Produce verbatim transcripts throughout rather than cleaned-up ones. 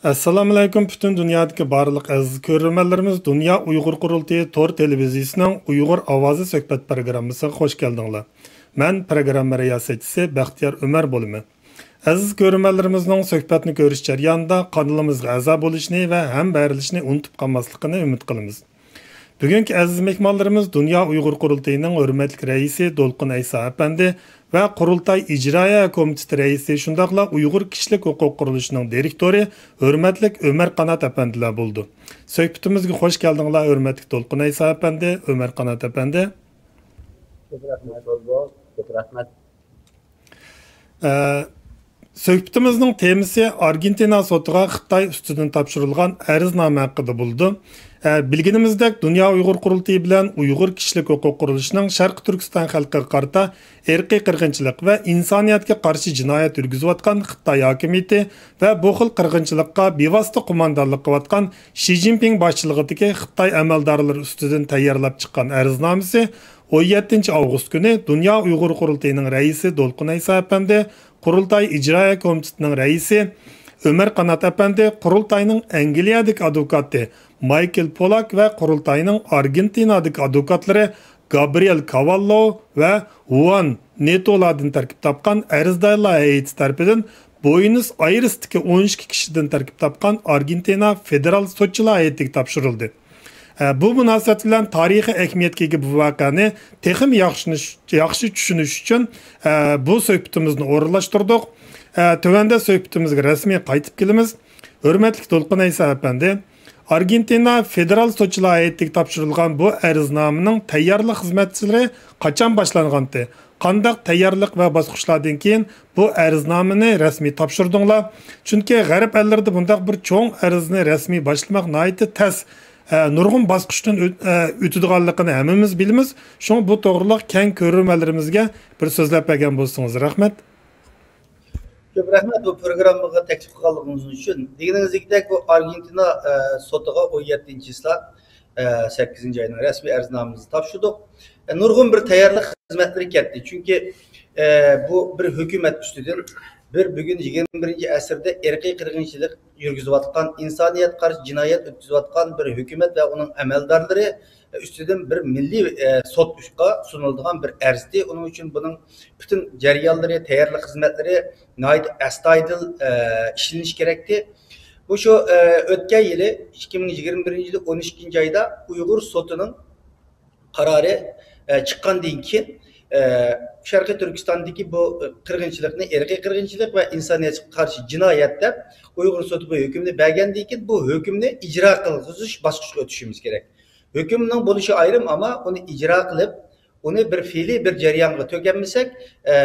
ئەسسالامۇئەلەيكۇم، پۈتۈن دۇنيادىكى بارلىق ئەزىز كۆرۈرمەنلىرىمىز، دۇنيا ئۇيغۇر قۇرۇلتىيى تور تېلېۋىزىيىسىنىڭ ئۇيغۇر ئاۋازى سۆھبەت پروگراممىسىغا خوش كەلدىڭلار. مەن پروگرامما رىياسەتچىسى بەختىيار ئۆمەر بولىمەن. ئەزىز كۆرۈرمەنلىرىمىزنىڭ سۆھبەتنى كۆرۈش جەريانىدا قانىلىمىزغا ئەزا بولۇشنى ۋە ھەمبەھىرلىشىشنى ئۇنتۇپ قالماسلىقىنى ئۈمىد قىلىمىز. بۈگۈنكى ئەزىز مېھمانلىرىمىز دۇنيا ئۇيغۇر قۇرۇلتىيىنىڭ ھۆرمەتلىك رەئىسى دولقۇن ئەيسا ئەپەندى ۋە قۇرۇلتاي ئىجرائىيە كومىتېتى رەئىسى، شۇنداقلا ئۇيغۇر كىشىلىك ھوقۇق قۇرۇلۇشىنىڭ دىرېكتورى، ھۆرمەتلىك ئۆمەر قانات ئەپەندىلەر بولىدۇ. سۆھبىتىمىزگە خوش كەلدىڭلار، ھۆرمەتلىك دولقۇن ئەيسا ئەپەندى، ئۆمەر قانات ئەپەندى. كۆپ رەھمەت، كۆپ رەھمەت. ئە، سۆھبىتىمىزنىڭ تېمىسى ئارگېنتىنا سوتىغا خىتاي ئۈستىدىن تاپشۇرۇلغان ئەرزنامە ھەققىدە بولىدۇ. ئە، بىلگىنىمىزدەك، دۇنيا ئۇيغۇر قۇرۇلتىيى بىلەن ئۇيغۇر كىشىلىك ھوقۇق قۇرۇلۇشىنىڭ شەرقىي تۈركىستان خەلقىگە قارىتا ئىرقىي قىرغىنچىلىق ۋە ئىنسانىيەتكە قارشى جىنايەت يۈرگۈزۈۋاتقان خىتاي ھاكىمىيىتى ۋە بۇ خىل قىرغىنچىلىققا بىۋاسىتە قوماندانلىق قىلىۋاتقان شى جىنپىڭ باشچىلىقىدىكى خىتاي ئەمەلدارلىرى ئۈستىدىن تەييارلاپ چىققان ئەرزنامىسى ئون يەتتىنچى ئاۋغۇست كۈنى دۇنيا ئۇيغۇر قۇرۇلتىيىنىڭ رەئىسى دولقۇن ئەيسا ئەپەندى، قۇرۇلتاي ئىجرائىيە كومىتېتىنىڭ رەئىسى ئۆمەر قانات ئەپەندى، قۇرۇلتاينىڭ ئەنگلىيەدىكى ئادۋوكاتى مايكل پولاك ۋە قۇرۇلتاينىڭ ئارگېنتىنادىكى ئادۋوكاتلىرى گابرىيېل كاۋاللو ۋە ۋۇئان نېتولاردىن تەركىب تاپقان ئەرزدارلار ھەيئىتى تەرىپىدىن بوينس ئايرېستىكى ئون ئىككى كىشىدىن تەركىب تاپقان ئارگېنتىنا فېدېرال سوتچىلار ھەيئىتىگە تاپشۇرۇلدى. ئە، بۇ مۇناسىۋەت بىلەن تارىخىي ئەھمىيەتكە ئىگە بۇ ۋەقەنى تېخىمۇ ياخشى، ياخشى چۈشىنىش ئۈچۈن، ئە، بۇ سۆھبىتىمىزنى ئورۇنلاشتۇردۇق. ئە، تۆۋەندە سۆھبىتىمىزگە رەسمىي قايتىپ كېلىمىز. ھۆرمەتلىك دولقۇن ئەيسا ئەپەندى، ئارگېنتىنا فېدېرال سوتچىلار ھەيئىتىگە تاپشۇرۇلغان بۇ ئەرزنامىنىڭ تەييارلىق خىزمەتلىرى قاچان باشلانغانتى؟ قانداق تەييارلىق ۋە باسقۇچلاردىن كېيىن بۇ ئەرزنامىنى رەسمىي تاپشۇردۇڭلار؟ چۈنكى غەرب ئەللىرىدە بۇنداق بىر چوڭ ئەرزنى رەسمىي باشلىماق ناھايىتى تەس، ئە، نۇرغۇن باسقۇچتىن ئۆت-، ئە، ئۆتىدىغانلىقىنى ھەممىمىز بىلىمىز. شۇڭا بۇ توغرىلىق كەڭ كۆرۈرمەنلىرىمىزگە بىر سۆزلەپ بەرگەن بولسىڭىز. رەھمەت. كۆپ رەھمەت بۇ پروگراممىغا تەكلىپ قىلغانلىقىڭىز ئۈچۈن. دېگىنىڭىزدەك، بۇ ئارگېنتىنا، ئە، سوتىغا ئون يەتتىنچى چىسلا، ئە، سەككىزىنچى ئاينىڭ رەسمىي ئەرزنامىمىزنى تاپشۇردۇق. ئە، نۇرغۇن بىر تەييارلىق خىزمەتلىرى كەتتى. چۈنكى، ئە، بۇ بىر ھۆكۈمەت ئۈستىدىن بىر بۈگۈن يىگىرمە بىرىنچى ئەسىردە ئىرقىي قىرغىنچىلىق يۈرگۈزۈۋاتقان، ئىنسانىيەتكە قارشى جىنايەت ئۆتكۈزۈۋاتقان بىر ھۆكۈمەت ۋە ئۇنىڭ ئەمەلدارلىرى ئۈستىدىن بىر مىللىي، ئە، سوتقا سۇنۇلىدىغان بىر ئەرزدى. ئۇنىڭ ئۈچۈن بۇنىڭ پۈتۈن جەريانلىرى، تەييارلىق خىزمەتلىرى ناھايىتى ئەستايىدىل، ئە، ئىشلىنىشى كېرەكتى. بۇ شۇ، ئە، ئۆتكەن يىلى، ئىككى مىڭ يىگىرمە بىرىنچى يىلى ئون ئىككىنچى ئايدا ئۇيغۇر سوتىنىڭ قارارى، ئە، چىققاندىن كېيىن، ئە، شەرقىي تۈركىستاندىكى بۇ، ئە، قىرغىنچىلىقنى ئىرقىي قىرغىنچىلىق ۋە ئىنسانىيەتكە قارشى جىنايەت دەپ ئۇيغۇر سوتى بۇ ھۆكۈمنى بەرگەندىن كېيىن، بۇ ھۆكۈمنى ئىجرا قىلغۇزۇش باسقۇچىغا ئۆتۈشىمىز كېرەك. ھۆكۈمنىڭ بولۇشى ئايرىم، ئەمما ئۇنى ئىجرا قىلىپ، ئۇنى بىر پېئىلىي بىر جەريانغا تۆكەلمىسەك، ئە،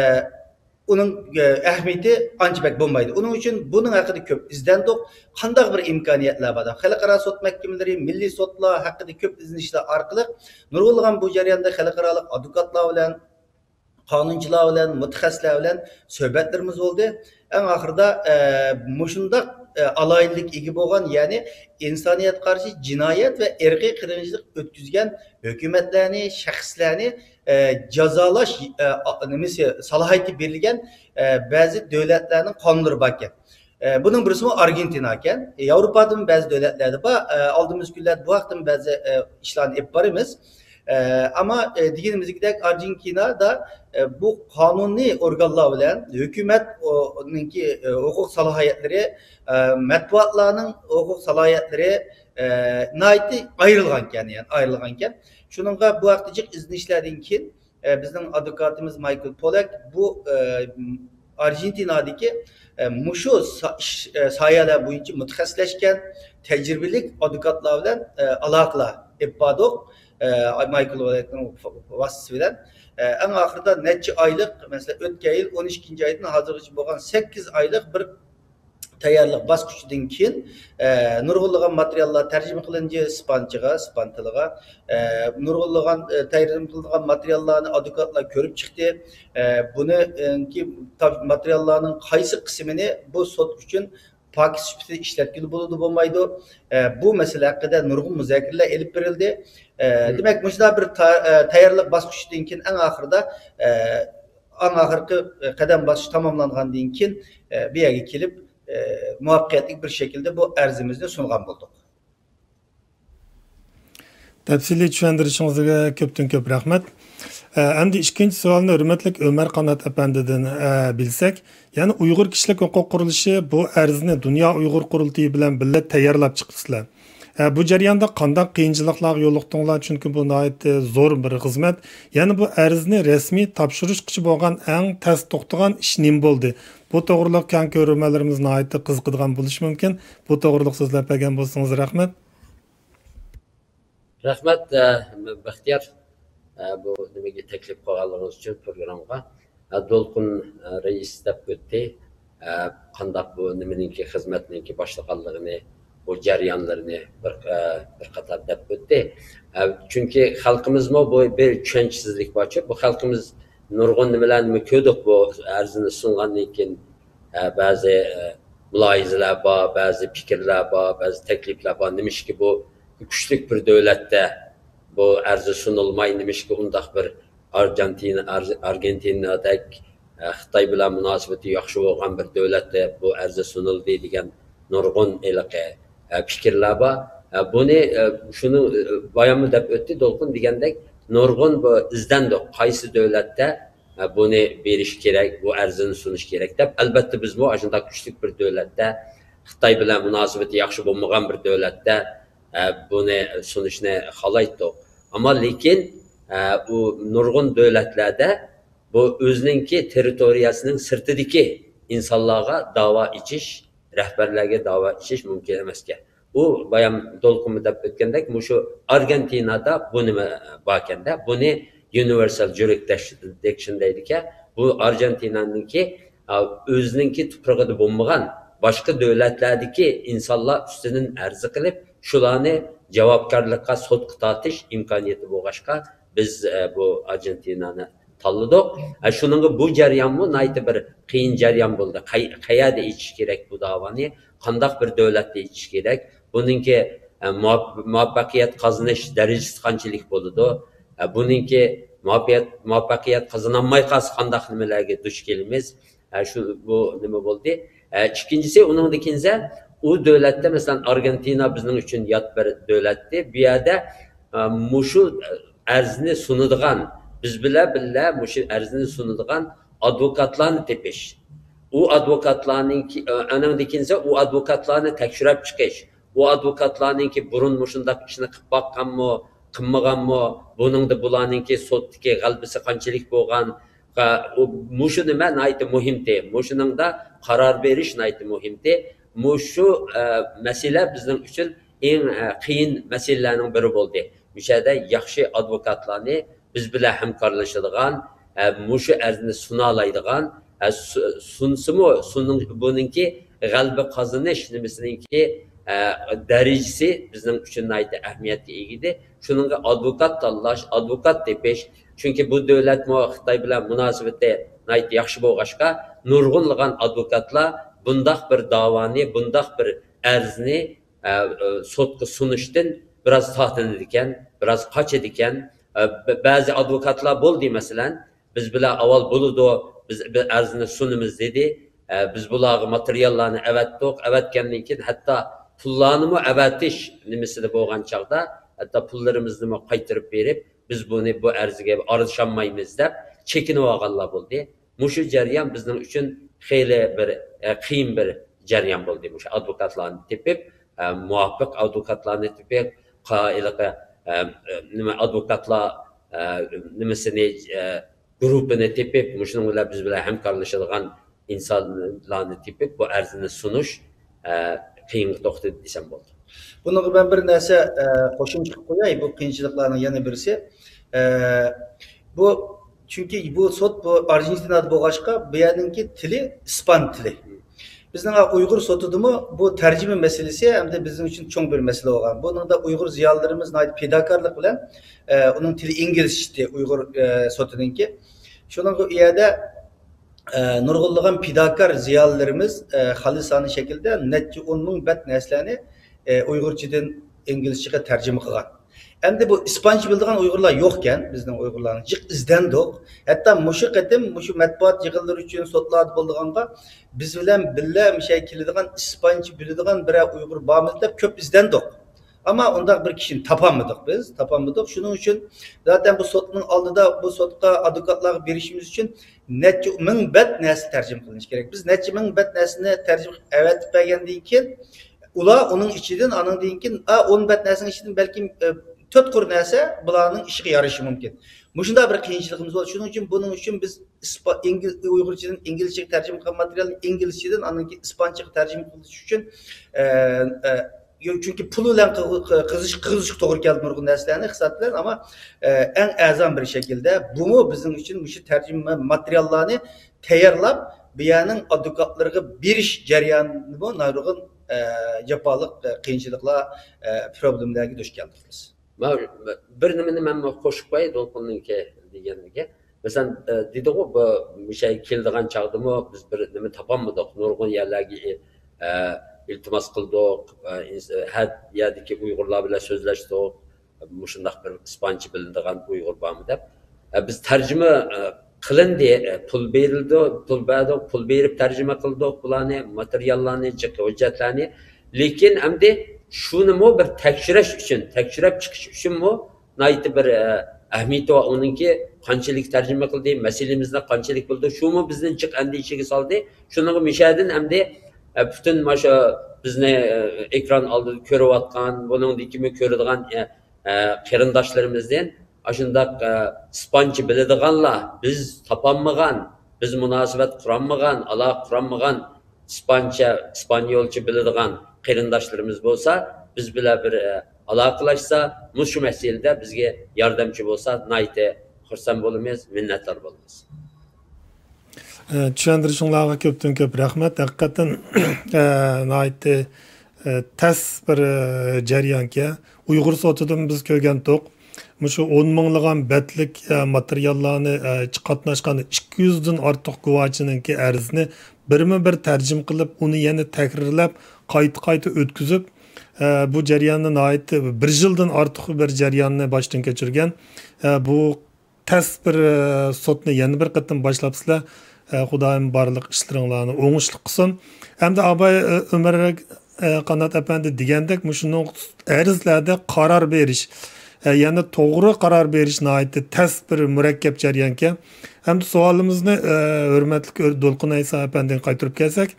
ئۇنىڭ، ئە، ئەھمىيىتى ئانچە بەك بولمايدۇ. ئۇنىڭ ئۈچۈن بۇنىڭ ھەققىدە كۆپ ئىزدەندۇق. قانداق بىر ئىمكانىيەتلەر بار؟ خەلقئارا سوت مەھكىمىلىرى، مىللىي سوتلار ھەققىدە كۆپ ئىزدىنىشلەر ئارقىلىق نۇرغۇنلىغان بۇ جەرياندا خەلقئارالىق ئادۋوكاتلار بىلەن، قانۇنچىلار بىلەن، مۇتەخەسسىسلەر بىلەن سۆھبەتلىرىمىز بولدى. ئەڭ ئاخىرىدا، ئە، مۇشۇنداق، ئە، ئالاھىدىلىككە ئىگە بولغان، يەنى ئىنسانىيەتكە قارشى جىنايەت ۋە ئىرقىي قىرغىنچىلىق ئۆتكۈزگەن ھۆكۈمەتلەرنى، شەخسلەرنى، ئە، جازالاش، ئە، ئا-، نېمىسى، سالاھىيىتى بېرىلگەن، ئە، بەزى دۆلەتلەرنىڭ قانۇنلىرى باركەن. ئە، بۇنىڭ بىرسىمۇ ئارگېنتىنا ئىكەن. ياۋروپادىمۇ بەزى دۆلەتلەردە بار. ئە، ئالدىمىزدىكى كۈنلەردە بۇ ھەقتىمۇ بەزى، ئە، ئىشلارنى ئېلىپ بارىمىز. ئە، ئەمما، ئە، دېگىنىمىزدەك ئارگېنتىنادا، ئە، بۇ قانۇنىي ئورگانلار بىلەن ھۆكۈمەت، ئۇنىڭكى، ئە، ھوقۇق سالاھىيەتلىرى، ئە، مەتبۇئاتلارنىڭ ھوقۇق سالاھىيەتلىرى، ئە، ناھايىتى ئايرىلغانكەن، يەنى ئايرىلغانكەن. شۇنىڭغا بۇ ھەقتە جىق ئىزدىنىشلەردىن كېيىن، ئە، بىزنىڭ ئادۋوكاتىمىز مايكل پولەك بۇ، ئە، ئارگېنتىنادىكى، ئە، مۇشۇ سا-، ئىش، ئە، ساھەلەر بويىچە مۇتەخەسسىسلەشكەن تەجرىبىلىك ئادۋوكاتلار بىلەن، ئە، ئالاقىلەر ئېلىپ باردۇق، ئە، مايكل پولەكنىڭ ۋاسىتىسى بىلەن. ئە، ئەڭ ئاخىرىدا نەچچە ئايلىق، مەسىلەن، ئۆتكەن يىل ئون ئىككىنچى ئايدىن ھازىرغىچە بولغان سەككىز ئايلىق بىر تەييارلىق باسقۇچىدىن كېيىن، ئە، نۇرغۇنلىغان ماتېرىياللار تەرجىمە قىلىندى ئىسپانچىغا، ئىسپان تىلىغا. ئە، نۇرغۇنلىغان، ئە، تەرجىمە قىلىنغان ماتېرىياللارنى ئادۋوكاتلار كۆرۈپ چىقتى. ئە، بۇنى، ئە، كى-، تا-، ماتېرىياللارنىڭ قايسى قىسمىنى بۇ سوت ئۈچۈن پاكىت سۈپىتىدە ئىشلەتكىلى بولىدۇ، بولمايدۇ. ئە، بۇ مەسىلە ھەققىدە نۇرغۇن مۇزاكىرىلەر ئېلىپ بېرىلدى. ئە، دېمەك، مۇشۇنداق بىر تا-، ئە، تەييارلىق باسقۇچىدىن كېيىن ئەڭ ئاخىرىدا، ئە، ئەڭ ئاخىرقى، ئە، قەدەم باسقۇچ تاماملانغاندىن كېيىن، ئە، بۇ يەرگە كېلىپ، ئە، مۇۋەپپەقىيەتلىك بىر شەكىلدە بۇ ئەرزىمىزنى سۇنغان بولدۇق. تەپسىلىي چۈشەندۈرۈشىڭىزگە كۆپتىن كۆپ رەھمەت. ئە، ئەمدى ئىككىنچى سوئالنى ھۆرمەتلىك ئۆمەر قانات ئەپەندىدىن، ئە، بىلسەك، يەنى ئۇيغۇر كىشىلىك ھوقۇق قۇرۇلۇشى بۇ ئەرزنى دۇنيا ئۇيغۇر قۇرۇلتىيى بىلەن بىللە تەييارلاپ چىقىپسىلەر. ئە، بۇ جەرياندا قانداق قىيىنچىلىقلارغا يولۇقتۇڭلار؟ چۈنكى بۇ ناھايىتى زور بىر خىزمەت. يەنە بۇ ئەرزنى رەسمىي تاپشۇرۇشقىچە بولغان ئەڭ تەس توختىغان ئىش نېمە بولدى؟ بۇ توغرىلىق كەڭ كۆرۈرمەنلىرىمىز ناھايىتى قىزىقىدىغان بولۇشى مۇمكىن. بۇ توغرىلىق سۆزلەپ بەرگەن بولسىڭىز رەھمەت. رەھمەت، ئە، بەختىيار، ئە، بۇ نېمىگە تەكلىپ قىلغانلىقىڭىز ئۈچۈن پروگراممىغا. ئە، دولقۇن، ئە، رەئىس دەپ ئۆتتى. ئە، قانداق بۇ نېمىنىڭكى، خىزمەتنىڭكى باشلىغانلىقىنى، بۇ جەريانلىرىنى بىر، ئە، بىر قاتار دەپ ئۆتتى. ئە، چۈنكى خەلقىمىزمۇ بۇ بىر چۈشەنچىسىزلىك بارچۇ. بۇ خەلقىمىز نۇرغۇن نېمىلەرنى كۆردۇق بۇ ئەرزنى سۇنغاندىن كېيىن. ئە، بەزى، ئە، مۇلاھىزىلەر بار، بەزى پىكىرلەر بار، بەزى تەكلىپلەر بار. نېمىشقا بۇ كۈچلۈك بىر دۆلەتتە بۇ ئەرزى سۇنۇلماي، نېمىشقا ئۇنداق بىر ئارجېنتىنا، ئارژ-، ئارگېنتىنادەك، ئە، خىتاي بىلەن مۇناسىۋىتى ياخشى بولغان بىر دۆلەتتە بۇ ئەرزى سۇنۇلدى دېگەن نۇرغۇن ھېلىقى، ئە، پىكىرلەر بار. ئە، بۇنى، ئە، شۇنى، ئە، باياممۇ دەپ ئۆتتى، دولقۇن دېگەندەك نۇرغۇن بۇ ئىزدەندۇق. قايسى دۆلەتتە ئە، بۇنى بېرىش كېرەك، بۇ ئەرزىنى سۇنۇش كېرەك دەپ، ئەلبەتتە، بىزمۇ ئاشۇنداق كۈچلۈك بىر دۆلەتتە، خىتاي بىلەن مۇناسىۋىتى ياخشى بولمىغان بىر دۆلەتتە، ئە، بۇنى سۇنۇشنى خالايتتۇق. ئەمما لېكىن، ئە، ئۇ نۇرغۇن دۆلەتلەردە بۇ ئۆزىنىڭكى تېررىتورىيەسىنىڭ سىرتىدىكى ئىنسانلارغا داۋا ئېچىش، رەھبەرلەرگە داۋا ئېچىش مۇمكىن ئەمەسكەن. ئۇ بايام دولقۇنمۇ دەپ ئۆتكەندەك، مۇشۇ ئارگېنتىنادا بۇ نېمە باركەندە، بۇنى يۇنىۋېرسال جۇرىسدىكشن دەيدىكەن. بۇ ئارگېنتىنانىڭكى، ئا، ئۆزىنىڭكى تۇپرىقىدا بولمىغان باشقا دۆلەتلەردىكى ئىنسانلار ئۈستىدىن ئەرز قىلىپ، شۇلارنى جاۋابكارلىققا، سوتقا تارتىش ئىمكانىيىتى بولغاچقا، بىز، ئە، بۇ ئارگېنتىنانى تاللىدۇق. ئە، شۇنىڭغا بۇ جەريانمۇ ناھايىتى بىر قىيىن جەريان بولدى. قەي-، قەيەردە ئېچىش كېرەك بۇ داۋانى؟ قانداق بىر دۆلەتتە ئېچىش كېرەك؟ بۇنىڭكى، ئە، مۇۋاپ-، مۇۋەپپەقىيەت قازىنىش دەرىجىسى قانچىلىك بولىدۇ؟ ئە، بۇنىڭكى مۇۋەپپەقىيەت، مۇۋەپپەقىيەت قازىنالماي قالسا قانداق نېمىلەرگە دۇچ كېلىمىز؟ ئە، شۇ، بۇ نېمە بولدى؟ ئە، ئىككىنچىسى، ئۇنىڭدىن كېيىنسە، ئۇ دۆلەتتە، مەسىلەن، ئارگېنتىنا بىزنىڭ ئۈچۈن يات بىر دۆلەتتى. بۇ يەردە، ئە، مۇشۇ ئەرزنى سۇنىدىغان، بىز بىلەن بىللە مۇشۇ ئەرزنى سۇنىدىغان ئادۋوكاتلارنى تېپىش. ئۇ ئادۋوكاتلارنىڭكى، ئە، ئانىڭدىن كېيىنسە ئۇ ئادۋوكاتلارنى تەكشۈرۈپ چىقىش. ئۇ ئادۋوكاتلارنىڭكى بۇرۇن مۇشۇنداق ئىشنى قىلىپ باققانمۇ، قىلمىغانمۇ، بۇنىڭدا بۇلارنىڭكى سوتتىكى غەلىبىسى قانچىلىك بولغان، ئۇ، مۇشۇ نېمە ناھايىتى مۇھىمتى. مۇشۇنىڭدا قارار بېرىش ناھايىتى مۇھىمتى. مۇشۇ، ئە، مەسىلە بىزنىڭ ئۈچۈن ئەڭ، ئە، قىيىن مەسىلىلەرنىڭ بىرى بولدى. مۇشۇ يەردە ياخشى ئادۋوكاتلارنى، بىز بىلەن ھەمكارلىشىدىغان، ئە، مۇشۇ ئەرزنى سۇنالايدىغان، ئە، سۇ-، سۇنسىمۇ، سۇنۇڭ-، بۇنىڭكى غەلىبە قازىنىش نېمىسىنىڭكى، ئە، دەرىجىسى بىزنىڭ ئۈچۈن ناھايىتى ئەھمىيەتكە ئىگە ئىدى. شۇنىڭغا ئادۋوكات تاللاش، ئادۋوكات تېپىش، چۈنكى بۇ دۆلەتمۇ خىتاي بىلەن مۇناسىۋىتى ناھايىتى ياخشى بولغاچقا، نۇرغۇنلىغان ئادۋوكاتلار بۇنداق بىر داۋانى، بۇنداق بىر ئەرزنى، ئە، ئە، سوتقا سۇنۇشتىن بىراز تارتىنىدىكەن، بىراز قاچىدىكەن. ئە، بە-، بەزى ئادۋوكاتلار بولدى، مەسىلەن، بىز بىلەن ئاۋۋال بولىدۇ، بىز بىر ئەرزنى سۇنىمىز دېدى. ئە، بىز بۇلارغا ماتېرىياللارنى ئەۋەتتۇق، ئەۋەتكەندىن كېيىن ھەتتا پۇللارنىمۇ ئەۋەتىش نېمىسىدە بولغان چاغدا، ھەتتا پۇللىرىمىزنىمۇ قايتۇرۇپ بېرىپ، بىز بۇنى، بۇ ئەرزگە ئارىلىشالمايمىز دەپ چېكىنىۋالغانلار بولدى. مۇشۇ جەريان بىزنىڭ ئۈچۈن خېلى بىر، ئە، قىيىن بىر جەريان بولدى. مۇشۇ ئادۋوكاتلارنى تېپىپ، ئە، مۇۋاپىق ئادۋوكاتلارنى تېپىپ، قا-، ھېلىقى، ئە، ئە، نېمە، ئادۋوكاتلار، ئە، نېمىسىنى، ئە، گۇرۇپپىنى تېپىپ، مۇشۇنىڭ بىلەن بىز بىلەن ھەمكارلىشىدىغان ئىنسانلارنى تېپىپ، بۇ ئەرزنى سۇنۇش، ئە، قىيىنغا توختىدى دېسەم بولىدۇ. بۇنىڭغا مەن بىر نەرسە، ئە، قوشۇمچە قىلىپ قوياي، بۇ قىيىنچىلىقلارنىڭ يەنە بىرسى. ئە، بۇ، چۈنكى بۇ سوت بۇ ئارژېنتىنادا بولغاچقا، بۇ يەرنىڭكى تىلى ئىسپان تىلى. بىزنىڭ ئۇيغۇر سوتىدىمۇ بۇ تەرجىمە مەسىلىسى ھەمدە بىزنىڭ ئۈچۈن چوڭ بىر مەسىلە بولغان. بۇنىڭدا ئۇيغۇر زىيالىيلىرىمىز ناھايىتى پىداكارلىق بىلەن، ئە، ئۇنىڭ تىلى ئىنگلىزچە ئۇيغۇر، ئە، سوتىنىڭكى. شۇنىڭغا ئۇ يەردە، ئە، نۇرغۇنلىغان پىداكار زىيالىيلىرىمىز، ئە، خالىسانە شەكىلدە نەچچە ئون مىڭ بەت نەرسىلەرنى، ئە، ئۇيغۇرچىدىن ئىنگلىزچىغا تەرجىمە قىلغان. ئەمدى بۇ ئىسپانچە بىلىدىغان ئۇيغۇرلار يوقكەن، بىزنىڭ ئۇيغۇرلارنىڭ جىق ئىزدەندۇق. ھەتتا مۇشۇ قېتىم مۇشۇ مەتبۇئات يىغىنلىرى ئۈچۈن سوتلاردا بولىدىغانغا بىز بىلەن بىللە مۇشۇ كېلىدىغان ئىسپانچە بىلىدىغان بىرەر ئۇيغۇر بارمىدى دەپ كۆپ ئىزدەندۇق. ئەمما ئۇنداق بىر كىشىنى تاپالمىدۇق بىز، تاپالمىدۇق. شۇنىڭ ئۈچۈن زاتەن بۇ سوتنىڭ ئالدىدا بۇ سوتقا ئادۋوكاتلارغا بېرىشىمىز ئۈچۈن نەچچە مىڭ بەت نەرسە تەرجىمە قىلىنىشى كېرەك. بىز نەچچە مىڭ بەت نەرسىنى تەرجىمە ئەۋەتىپ بەرگەندىن كېيىن، ئۇلار ئۇنىڭ ئىچىدىن، ئانىڭدىن كېيىن، ئا، ئون بەت نەرسىنىڭ ئىچىدىن بەلكىم، ئە، تۆت قۇر نەرسە بۇلارنىڭ ئىشىغا يارىشى مۇمكىن. مۇشۇنداق بىر قىيىنچىلىقىمىز بار. شۇنىڭ ئۈچۈن بۇنىڭ ئۈچۈن بىز ئىسپا-، ئىنگل-، ئۇيغۇرچىدىن ئىنگلىزچىگە تەرجىمە قىلغان ماتېرىيالنى ئىنگلىزچىدىن، ئاندىن كېيىن ئىسپانچىغا تەرجىمە قىلىش ئۈچۈن، ئە، ئە، يو-، چۈنكى پۇل بىلەن قىغ-، قىغىزىش-، قىغىزىشقا توغرا كەلدى نۇرغۇن نەرسىلەرنى، ئىقتىساد بىلەن، ئەمما، ئە، ئەڭ ئەرزان بىر شەكىلدە، بۇمۇ بىزنىڭ ئۈچۈن مۇشۇ تەرجىمە ماتېرىياللارنى تەييارلاپ، بۇ يەرنىڭ ئادۋوكاتلىرىغا بېرىش جەريانىدىمۇ نۇرغۇن، ئە، جاپالىق، ئە، قىيىنچىلىقلار، ئە، پروبلېمىلەرگە دۇچ كەلدۇق بىز. ما-، بىر نېمىنى مەنمۇ قوشۇپ قوياي دولقۇننىڭكى دېگەنلىكى. مەسىلەن، ئە، دېدىغۇ، بۇ مۇشۇ كېلىدىغان چاغدىمۇ بىز بىر نېمە تاپالمىدۇق. نۇرغۇن يەرلەرگە، ئە، ئىلتىماس قىلدۇق، ئە، ئىنس-، ھەر يەردىكى ئۇيغۇرلار بىلەن سۆزلەشتۇق. مۇشۇنداق بىر ئىسپانچە بىلىدىغان ئۇيغۇر بارمۇ دەپ. ئە، بىز تەرجىمە، ئە، قىلىندى، ئە، پۇل بېرىلدى، پۇل بەردۇق، پۇل بېرىپ تەرجىمە قىلدۇق بۇلارنى، ماتېرىياللارنى، جىق ھۆججەتلەرنى. لېكىن ئەمدى شۇنىمۇ بىر تەكشۈرۈش ئۈچۈن، تەكشۈرۈپ چىقىش ئۈچۈنمۇ ناھايىتى بىر، ئە، ئەھمىيىتى بار. ئۇنىڭكى قانچىلىك تەرجىمە قىلدى، مەسىلىمىزنى قانچىلىك بىلدى، شۇمۇ بىزنى جىق ئەندىشىگە سالدى. شۇنىڭغا مۇشەدىن ئەمدى، ئە، پۈتۈن مانا شۇ بىزنى، ئە، ئېكران ئالدىدا كۆرۈۋاتقان، بۇنىڭدىن كېيىنمۇ كۆرىدىغان، ئە، ئە، قېرىنداشلىرىمىزدىن ئاشۇنداق، ئە، ئىسپانچە بىلىدىغانلار، بىز تاپالمىغان، بىز مۇناسىۋەت قۇرالمىغان، ئالاقە قۇرالمىغان ئىسپانچە، ئىسپانيولچە بىلىدىغان قېرىنداشلىرىمىز بولسا، بىز بىلەن بىر، ئە، ئالاقىلاشسا، مۇشۇ مەسىلىدە بىزگە ياردەمچى بولسا، ناھايىتى خۇرسەن بولىمىز، مىننەتدار بولىمىز. ئە، چۈشەندۈرۈشۈڭلارغا كۆپتىن كۆپ رەھمەت. ھەقىقەتەن، ئە، ناھايىتى، ئە، تەس بىر، ئە، جەريانكەن. ئۇيغۇر سوتىدىمۇ بىز كۆرگەنتۇق. مۇشۇ ئون مىڭلىغان بەتلىك، ئە، ماتېرىياللارنى، ئە، قاتناشقان ئىككى يۈزدىن ئارتۇق گۇۋاچىنىڭكى ئەرزىنى بىرمۇ بىر تەرجىمە قىلىپ، ئۇنى يەنە تەكرارلاپ، قايتا-قايتا ئۆتكۈزۈپ، ئە، بۇ جەرياننى ناھايىتى بىر يىلدىن ئارتۇق بىر جەرياننى باشتىن كەچۈرگەن. ئە، بۇ تەس بىر، ئە، سوتنى يەنە بىر قېتىم باشلاپسىلەر. ئە، خۇدايىم بارلىق ئىشلىرىڭلارنى ئوڭۇشلۇق قىلسۇن. ئەمدى ئاباي، ئە، ئۆمەر، ئە، قانات ئەپەندى دېگەندەك، مۇشۇنىڭ ئەرزلەردە قارار بېرىش، ئە، يەنى توغرا قارار بېرىش ناھايىتى تەس بىر مۇرەككەپ جەريانكەن. ئەمدى سوئالىمىزنى، ئە، ھۆرمەتلىك ئۆر-، دولقۇن ئەيسا ئەپەندىگە قايتۇرۇپ كەلسەك،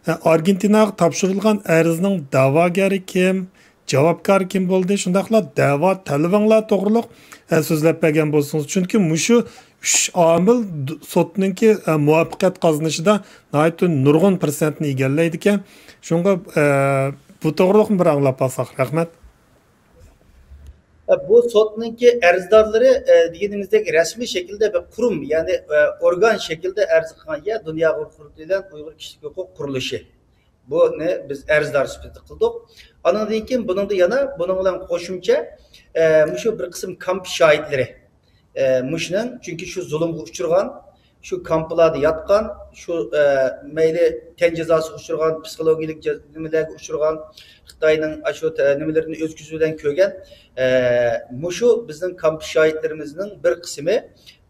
ئە، ئارگېنتىناغا تاپشۇرۇلغان ئەرزنىڭ دەۋاگەرى كىم؟ جاۋابكار كىم بولدى؟ شۇنداقلا دەۋا تەلىپىڭلار توغرۇلۇق، ئە، سۆزلەپ بەرگەن بولسىڭىز. چۈنكى مۇشۇ ئۈچ ئامىل د-، سوتنىڭكى، ئە، مۇۋەپپەقىيەت قازىنىشىدا ناھايىتى نۇرغۇن پىرسەنتنى ئىگىلەيدىكەن. شۇڭا، ئە، بۇ توغرۇلۇقمۇ بىر ئاڭلاپ باقساق. رەھمەت. ئە، بۇ سوتنىڭكى ئەرزدارلىرى، ئە، دېگىنىمىزدەك رەسمىي شەكىلدە بىر قۇرۇم، يەنى، ئە، ئورگان شەكلىدە ئەرز قىلغان يەر دۇنيا ئۇيغۇر قۇرۇلتىيى بىلەن ئۇيغۇر كىشىلىك ھوقۇق قۇرۇلۇشى. بۇنى بىز ئەرزدار سۈپىتىدە قىلدۇق. ئانىڭدىن كېيىن بۇنىڭدا يەنە بۇنىڭ بىلەن قوشۇمچە، ئە، مۇشۇ بىر قىسىم كامپ شاھىتلىرى، ئە، مۇشۇنىڭ، چۈنكى شۇ زۇلۇمغا ئۇچرىغان، شۇ كامپلاردا ياتقان، شۇ، ئە، مەيلى تەن جازاسىغا ئۇچرىغان، پسىخولوگىيەلىك جا-، نېمىلەرگە ئۇچرىغان، خىتاينىڭ ئاشۇ تە-، نېمىلىرىنى ئۆز كۆزى بىلەن كۆرگەن، ئە، مۇشۇ بىزنىڭ كامپ شاھىتلىرىمىزنىڭ بىر قىسمى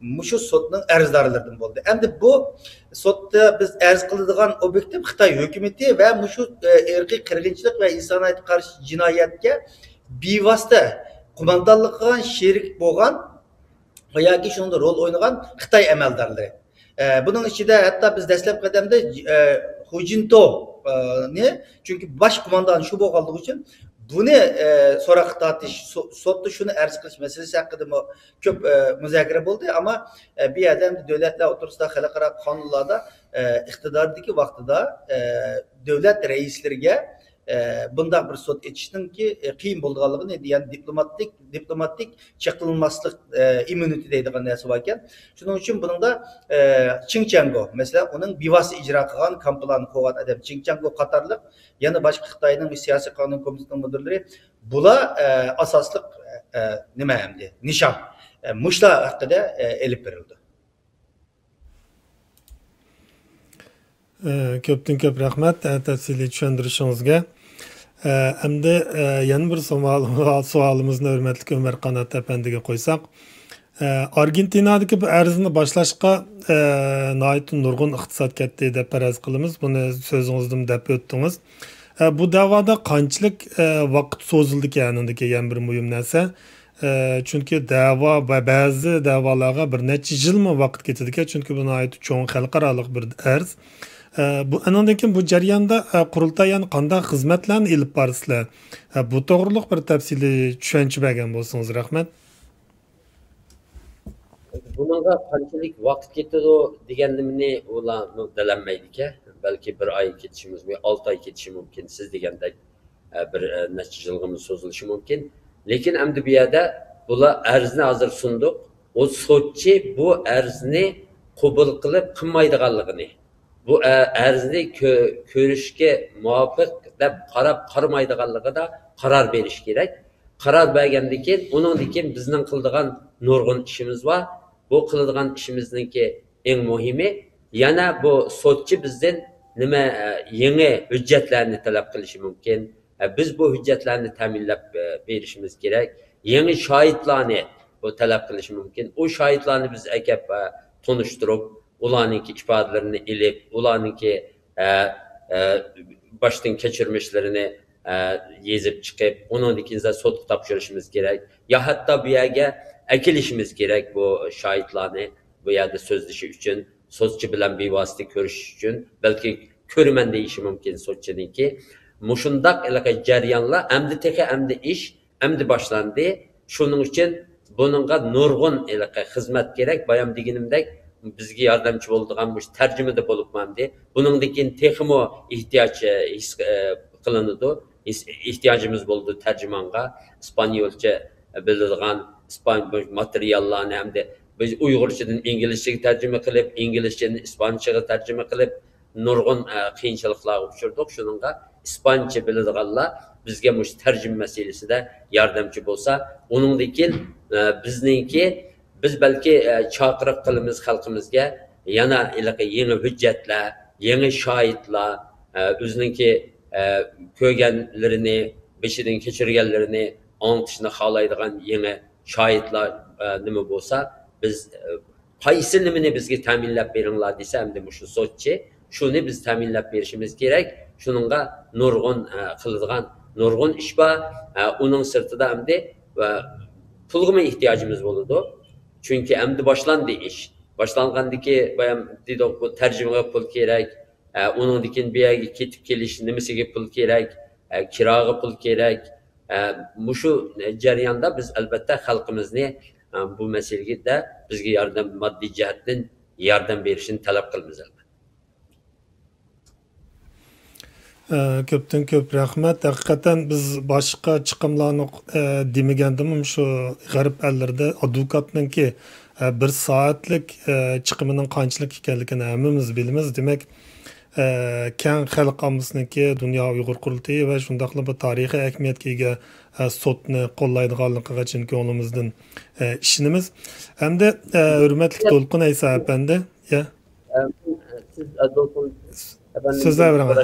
مۇشۇ سوتنىڭ ئەرزدارلىرىدىن بولدى. ئەمدى بۇ سوتتا بىز ئەرز قىلىدىغان ئوبيېكتىم خىتاي ھۆكۈمىتى ۋە مۇشۇ، ئە، ئىرقىي قىرغىنچىلىق ۋە ئىنسانىيەتكە قارشى جىنايەتكە بىۋاسىتە قوماندانلىق قىلغان، شېرىك بولغان ۋە ياكى شۇنىڭدا رول ئوينىغان خىتاي ئەمەلدارلىرى. ئە، بۇنىڭ ئىچىدە ھەتتا بىز دەسلەپ قەدەمدە، ئە، خۇجىنتو، ئە، نى، چۈنكى باش قوماندان شۇ بولغانلىقى ئۈچۈن بۇنى، ئە، سوراققا تارتىش، سو-، سوتتا شۇنى ئەرز قىلىش مەسىلىسى ھەققىدىمۇ كۆپ، ئە، مۇزاكىرە بولدى. ئەمما، ئە، بۇ يەردە ئەمدى دۆلەتلەر ئوتتۇرىسىدا خەلقئارا قانۇنلاردا، ئە، ئىقتىداردىكى ۋاقتىدا، ئە، دۆلەت رەئىسلىرىگە، ئە، بۇنداق بىر سوت ئېچىشنىڭكى، ئە، قىيىن بولىدىغانلىقىنى، يەنى دىپلوماتىك، دىپلوماتىك چەكلىنمەسلىك، ئە، ئىممۇنىتېت دەيدىغان نەرسە باركەن. شۇنىڭ ئۈچۈن بۇنىڭدا، ئە، چىڭ چياڭگو، مەسىلەن، ئۇنىڭ بىۋاسىتە ئىجرا قىلغان كامپلارنى قوغان ئادەم چىڭ چياڭگو قاتارلىق يەنە باشقا خىتاينىڭ سىياسىي قانۇن كومىتېتىنىڭ مۇدىرلىرى، بۇلار، ئە، ئاساسلىق، ئە، نېمە ئەمدى، نىشان. ئە، مۇشۇلار ھەققىدە، ئە، ئېلىپ بېرىلىدۇ. ئە، كۆپتىن كۆپ رەھمەت، ئە، تەپسىلىي چۈشەندۈرۈشىڭىزگە. ئەمدى يەنە بىر سوئال-، سوئالىمىزنى ھۆرمەتلىك ئۆمەر قانات ئەپەندىگە قويساق. ئارگېنتىنادىكى بۇ ئەرزنى باشلاشقا ناھايىتى نۇرغۇن ئىقتىساد كەتتى دەپ پەرەز قىلىمىز. بۇنى سۆزىڭىزدىن دەپ ئۆتتىڭىز. بۇ دەۋادا قانچىلىك ۋاقىت سوزۇلدىكەن؟ ئەنىڭدىكى يەنە بىر مۇھىم نەرسە. چۈنكى دەۋا، بە-، بەزى دەۋالارغا بىر نەچچە يىلمۇ ۋاقىت كېتىدىكەن، چۈنكى بۇ ناھايىتى چوڭ خەلقئارالىق بىر ئەرز. بۇ، ئەنىڭدىن كېيىن بۇ جەرياندا قۇرۇلتاي يەنە قانداق خىزمەتلەرنى ئېلىپ بارىسىلەر؟ بۇ توغرۇلۇق بىر تەپسىلىي چۈشەنچە بەرگەن بولسىڭىز، رەھمەت. بۇنىڭغا قانچىلىك ۋاقىت كېتىدۇ دېگەننى ئۇلار بىلەلمەيدىكەن. بەلكى بىر ئاي كېتىشى مۇمكىن، ئالتە ئاي كېتىشى مۇمكىن، سىز دېگەندەك، ئە، بىر، ئە، نەچچە يىلغىمۇ سوزۇلۇشى مۇمكىن. لېكىن ئەمدى بۇ يەردە بۇلار ئەرزنى ھازىر سۇندۇق. ئۇ سوتچى بۇ ئەرزنى قوبۇل قىلىپ قىلمايدىغانلىقىنى، بۇ ئە-، ئەرزنى كۆ-، كۆرۈشكە مۇۋاپىق دەپ قاراپ قارىمايدىغانلىقىدا قارار بېرىش كېرەك. قارار بەرگەندىن كېيىن، ئۇنىڭدىن كېيىن بىزنىڭ قىلىدىغان نۇرغۇن ئىشىمىز بار. بۇ قىلىدىغان ئىشىمىزنىڭكى ئەڭ مۇھىمى، يەنە بۇ سوتچى بىزدىن نېمە، ئە، يېڭى ھۆججەتلەرنى تەلەپ قىلىشى مۇمكىن. ئە، بىز بۇ ھۆججەتلەرنى تەمىنلەپ، ئە، بېرىشىمىز كېرەك. يېڭى شاھىتلارنى، بۇ تەلەپ قىلىشى مۇمكىن. ئۇ شاھىتلارنى بىز ئەكەپ، ئە، تونۇشتۇرۇپ، ئۇلارنىڭكى ئىپادىلىرىنى ئېلىپ، ئۇلارنىڭكى، ئە، ئە، باشتىن كەچۈرمىشلىرىنى، ئە، يېزىپ چىقىپ، ئۇنىڭدىن كېيىن سوتقا تاپشۇرۇشىمىز كېرەك. يا ھەتتا بۇ يەرگە ئەكېلىشىمىز كېرەك بۇ شاھىتلارنى، بۇ يەردە سۆزلىشى ئۈچۈن، سوتچى بىلەن بىۋاسىتە كۆرۈشۈش ئۈچۈن، بەلكى كۆرىمەن دېيىشى مۇمكىن سوتچىنىڭكى. مۇشۇنداق ھېلىقى جەريانلار ئەمدى تېخى ئەمدى ئىش ئەمدى باشلاندى. شۇنىڭ ئۈچۈن بۇنىڭغا نۇرغۇن ھېلىقى خىزمەت كېرەك. بايام دېگىنىمدەك، بىزگە ياردەمچى بولىدىغان مۇشۇ تەرجىمىدە بولۇپمۇ ئەمدى. بۇنىڭدىن كېيىن تېخىمۇ ئېھتىياج، ئە، ھېس، ئە، قىلىنىدۇ. ھېس-، ئېھتىياجىمىز بولىدۇ تەرجىمانغا. ئىسپانيولچە بىلىدىغان، ئىسپان-، بۇ ماتېرىياللارنى ئەمدى بىز ئۇيغۇرچىدىن ئىنگلىزچىگە تەرجىمە قىلىپ، ئىنگلىزچىدىن ئىسپانچىغا تەرجىمە قىلىپ، نۇرغۇن، ئە، قىيىنچىلىقلارغا ئۇچرىدۇق. شۇنىڭغا ئىسپانچە بىلىدىغانلار بىزگە مۇشۇ تەرجىمە مەسىلىسىدە ياردەمچى بولسا، ئۇنىڭدىن كېيىن، ئە، بىزنىڭكى، بىز بەلكى، ئە، چاقىرىق قىلىمىز خەلقىمىزگە، يەنە ھېلىقى يېڭى ھۆججەتلەر، يېڭى شاھىتلار، ئە، ئۆزىنىڭكى، ئە، كۆرگەنلىرىنى، بېشىدىن كەچۈرگەنلىرىنى ئاڭلىتىشنى خالايدىغان يېڭى شاھىتلار، ئە، نېمە بولسا، بىز، ئە، قايسى نېمىنى بىزگە تەمىنلەپ بېرىڭلار دېسە، ئەمدى مۇشۇ سوتچى، شۇنى بىز تەمىنلەپ بېرىشىمىز كېرەك. شۇنىڭغا نۇرغۇن، ئە، قىلىدىغان نۇرغۇن ئىش بار. ئە، ئۇنىڭ سىرتىدا ئەمدى، ئە، پۇلغىمۇ ئېھتىياجىمىز بولىدۇ. چۈنكى ئەمدى باشلاندى ئىش. باشلانغاندىكى بايام دېدۇق، بۇ تەرجىمىگە پۇل كېرەك. ئە، ئۇنىڭدىن كېيىن بۇ يەرگە كېتىپ كېلىش نېمىسىگە پۇل كېرەك، ئە، كىراغا پۇل كېرەك. ئە، مۇشۇ جەرياندا بىز ئەلبەتتە خەلقىمىزنى، ئە، بۇ مەسىلىدە بىزگە ياردەم، ماددىي جەھەتتىن ياردەم بېرىشىنى تەلەپ قىلىمىز ئەلبەتتە. ئە، كۆپتىن كۆپ رەھمەت. ھەقىقەتەن بىز باشقا چىقىملارنى، ئە، دېمىگەندىمۇ، شۇ غەرب ئەللىرىدە ئادۋوكاتنىڭكى، ئە، بىر سائەتلىك، ئە، چىقىمىنىڭ قانچىلىك ئىكەنلىكىنى ھەممىمىز بىلىمىز. دېمەك، ئە، كەڭ خەلق ئاممىسىنىڭكى، دۇنيا ئۇيغۇر قۇرۇلتىيى ۋە شۇنداقلا بۇ تارىخىي ئەھمىيەتكە ئىگە، ئە، سوتنى قوللايدىغانلىقىغا چىن كۆڭلىمىزدىن، ئە، ئىشىنىمىز. ئەمدى، ئە، ھۆرمەتلىك دولقۇن ئەيسا ئەپەندى، يا. ئە، سىز، ئە، دولقۇن ئەپەندىم، سۆزلەۋېرىڭ. بىر،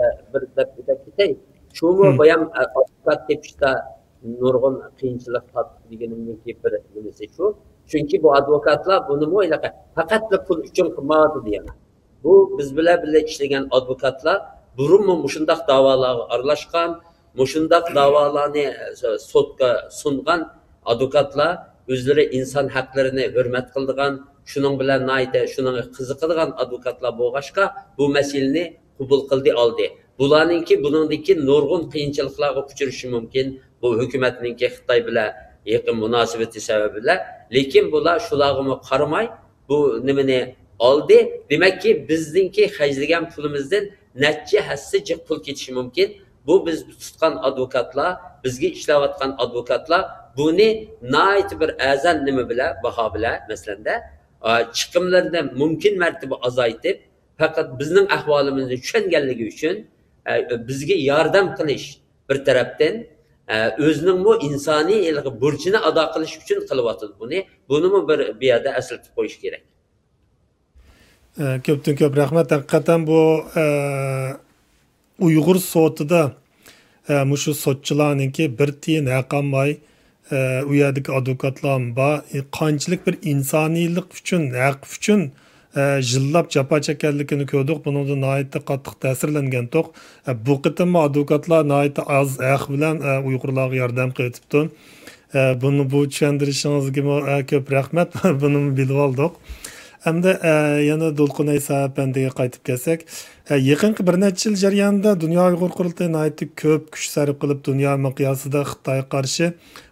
ئە، بىر دەپ ئۆتۈپ كېتەي. شۇمۇ بايام، ئە، ئادۋوكات تېپىشتا نۇرغۇن قىيىنچىلىق تارتتۇق دېگىنىمنىڭكى بىر نېمىسى شۇ. چۈنكى بۇ ئادۋوكاتلار بۇنىمۇ ھېلىقى پەقەتلا پۇل ئۈچۈن قىلمايدۇ دېگەن. بۇ بىز بىلەن بىللە ئىشلىگەن ئادۋوكاتلار بۇرۇنمۇ مۇشۇنداق داۋالارغا ئارىلاشقان، مۇشۇنداق داۋالارنى، ئە، سوتقا سۇنغان ئادۋوكاتلار، ئۆزلىرى ئىنسان ھەقلىرىنى ھۆرمەت قىلىدىغان، شۇنىڭ بىلەن ناھايىتى شۇنىڭغا قىزىقىدىغان ئادۋوكاتلار بولغاچقا، بۇ مەسىلىنى قوبۇل قىلدى، ئالدى. بۇلارنىڭكى بۇنىڭدىن كېيىن نۇرغۇن قىيىنچىلىقلارغا ئۇچرىشى مۇمكىن. بۇ ھۆكۈمەتنىڭكى خىتاي بىلەن يېقىن مۇناسىۋىتى سەۋەبى بىلەن. لېكىن بۇلار شۇلارغىمۇ قارىماي، بۇ نېمىنى ئالدى. دېمەككى، بىزنىڭكى خەجلىگەن پۇلىمىزدىن نەچچە ھەسسە جىق پۇل كېتىشى مۇمكىن. بۇ بىز تۇتقان ئادۋوكاتلار، بىزگە ئىشلەۋاتقان ئادۋوكاتلار بۇنى ناھايىتى بىر ئەرزان نېمە بىلەن، باھا بىلەن، مەسىلەندە، ئا، چىقىملىرىنى مۇمكىن مەرتىبە ئازايتىپ، پەقەت بىزنىڭ ئەھۋالىمىزنى چۈشەنگەنلىكى ئۈچۈن، ئە، بىزگە ياردەم قىلىش بىر تەرەپتىن، ئە، ئۆزىنىڭمۇ ئىنسانىي ھېلىقى بۇرچىنى ئادا قىلىش ئۈچۈن قىلىۋاتىدۇ بۇنى. بۇنىمۇ بىر، بۇ يەردە ئەسلىتىپ قويۇش كېرەك. ئە، كۆپتىن كۆپ رەھمەت. ھەقىقەتەن بۇ، ئە، ئۇيغۇر سوتىدا، ئە، مۇشۇ سوتچىلارنىڭكى بىر تىيىن ھەق ئالماي، ئە، ئۇ يەردىكى ئادۋوكاتلارمۇ بار. ئە، قانچىلىك بىر ئىنسانىيلىق ئۈچۈن، ھەق ئۈچۈن، ئە، يىللاپ جاپا چەككەنلىكىنى كۆردۇق. بۇنىڭدىن ناھايىتى قاتتىق تەسىرلەنگەنتۇق. ئە، بۇ قېتىممۇ ئادۋوكاتلار ناھايىتى ئاز ھەق بىلەن، ئە، ئۇيغۇرلارغا ياردەم قىلىۋېتىپتۇ. ئە، بۇنى، بۇ چۈشەندۈرۈشىڭىزگىمۇ، ئە، كۆپ رەھمەت. بۇنىمۇ بىلىۋالدۇق. ئەمدى، ئە، يەنە دولقۇن ئەيسا ئەپەندىگە قايتىپ كەلسەك، ئە، يېقىنقى بىر نەچچە يىل جەريانىدا دۇنيا ئۇيغۇر قۇرۇلتىيى ناھايىتى كۆپ كۈچ سەرپ قىلىپ، دۇنيا مىقياسىدا خىتايغا قارشى،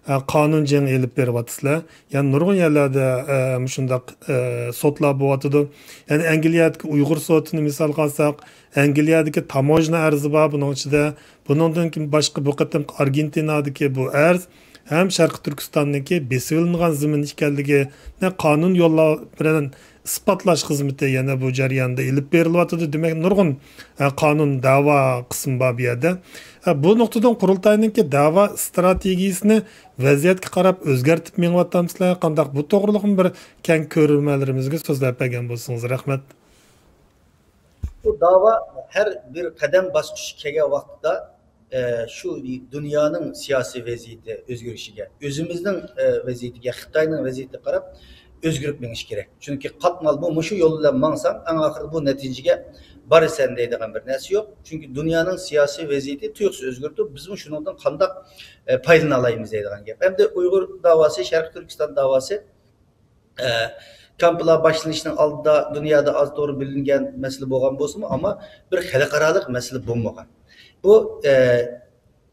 ئە، قانۇن جېڭى ئېلىپ بېرىۋاتىسىلەر. يەنى نۇرغۇن يەرلەردە، ئە، مۇشۇنداق، ئە، سوتلار بولۇۋاتىدۇ. يەنى ئەنگلىيەدىكى ئۇيغۇر سوتىنى مىسالغا ئالساق، ئەنگلىيەدىكى تاموژنا ئەرزى بار بۇنىڭ ئىچىدە. بۇنىڭدىن كېيىن باشقا بۇ قېتىمقى ئارگېنتىنادىكى بۇ ئەرز ھەم شەرقىي تۈركىستاندىكى بېسىۋېلىنغان زېمىن ئىكەنلىكىنى قانۇن يوللار بىلەن ئىسپاتلاش خىزمىتى يەنە بۇ جەرياندا ئېلىپ بېرىلىۋاتىدۇ. دېمەك، نۇرغۇن، ئە، قانۇن دەۋا قىسمى بار بۇ يەردە. ئە، بۇ نۇقتىدىن قۇرۇلتاينىڭكى دەۋا ئىستراتېگىيىسىنى ۋەزىيەتكە قاراپ ئۆزگەرتىپ مېڭىۋاتامسىلەر؟ قانداق؟ بۇ توغرىلىقمۇ بىر كەڭ كۆرۈرمەنلىرىمىزگە سۆزلەپ بەرگەن بولسىڭىز. رەھمەت. بۇ داۋا ھەر بىر قەدەم باسقۇچ كەلگەن ۋاقىتتا، ئە، شۇ دۇنيانىڭ سىياسىي ۋەزىيىتى ئۆزگىرىشىگە، ئۆزىمىزنىڭ، ئە، ۋەزىيىتىگە، خىتاينىڭ ۋەزىيىتىگە قاراپ ئۆزگىرىپ مېڭىش كېرەك. چۈنكى قاتمالمۇ مۇشۇ يول بىلەن ماڭساڭ، ئەڭ ئاخىرىدا بۇ نەتىجىگە بارىسەن دەيدىغان بىر نەرسە يوق. چۈنكى دۇنيانىڭ سىياسىي ۋەزىيىتى تۇيۇقسىز ئۆزگىرىدۇ. بىزمۇ شۇنىڭدىن قانداق، ئە، پايدىلىنالايمىز دەيدىغان گەپ. ئەمدى ئۇيغۇر داۋاسى، شەرقىي تۈركىستان داۋاسى ئە، كامپلار باشلىنىشنىڭ ئالدىدا دۇنيادا ئاز توغرا بىلىنگەن مەسىلە بولغان بولسىمۇ، ئەمما بىر خەلقئارالىق مەسىلە بولمىغان. بۇ، ئە،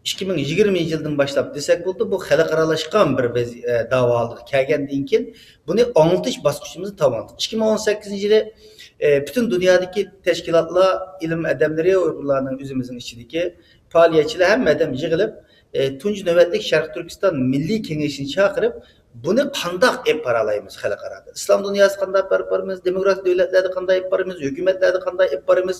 ئىككى مىڭ يىگىرمىنچى يىلدىن باشلاپ دېسەك بولىدۇ، بۇ خەلقئارالاشقان بىر ۋەزى-، ئە، داۋاغا كەلگەندىن كېيىن، بۇنى ئاڭلىتىش باسقۇچىمىزنى تاماملىدۇق. ئىككى مىڭ ئون سەككىزىنچى يىلى، ئە، پۈتۈن دۇنيادىكى تەشكىلاتلار، ئىلىم ئادەملىرى، ئۇيغۇرلارنىڭ ئۆزىمىزنىڭ ئىچىدىكى پائالىيەتچىلەر ھەممە ئادەم يىغىلىپ، ئە، تۇنجى نۆۋەتلىك شەرقىي تۈركىستان مىللىي كېڭىشىنى چاقىرىپ، بۇنى قانداق ئېلىپ بارالايمىز خەلقئارادا؟ ئىسلام دۇنياسى قانداق ئېلىپ بارىمىز؟ دېموكراتىك دۆلەتلەردە قانداق ئېلىپ بارىمىز؟ ھۆكۈمەتلەردە قانداق ئېلىپ بارىمىز؟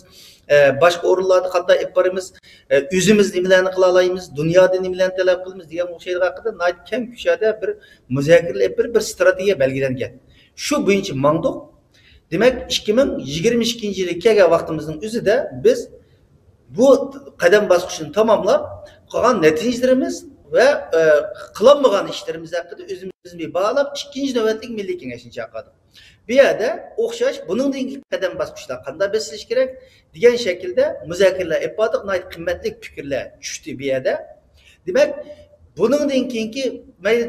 ئە، باشقا ئورۇنلاردا قانداق ئېلىپ بارىمىز؟ ئە، ئۆزىمىز نېمىلەرنى قىلالايمىز؟ دۇنيادىن نېمىلەرنى تەلەپ قىلىمىز؟ دېگەن ئوخشايدىغان ھەققىدە ناھايىتى كەڭ كۇشادە بىر مۇزاكىرە ئېلىپ بېرىپ، بىر ستراتېگىيە بەلگىلەنگەن. شۇ بويىچە ماڭدۇق. دېمەك، ئىككى مىڭ يىگىرمە ئىككىنچى يىلى كەلگەن ۋاقتىمىزنىڭ ئۆزىدە بىز بۇ قەدەم باسقۇچنى تاماملاپ، قىلغان نەتىجىلىرىمىز ۋە، ئە، قىلالمىغان ئىشلىرىمىز ھەققىدە ئۆزىمىزنى باھالاپ، ئىككىنچى نۆۋەتلىك مىللىي كېڭەشنى چاقىردۇق. بۇ يەردە ئوخشاش بۇنىڭدىن كېيىن قەدەم باسقۇچلار قانداق بېسىلىشى كېرەك دېگەن شەكىلدە مۇزاكىرىلەر ئېلىپ باردۇق. ناھايىتى قىممەتلىك پىكىرلەر چۈشتى بۇ يەردە. دېمەك، بۇنىڭدىن كېيىنكى مەيلى،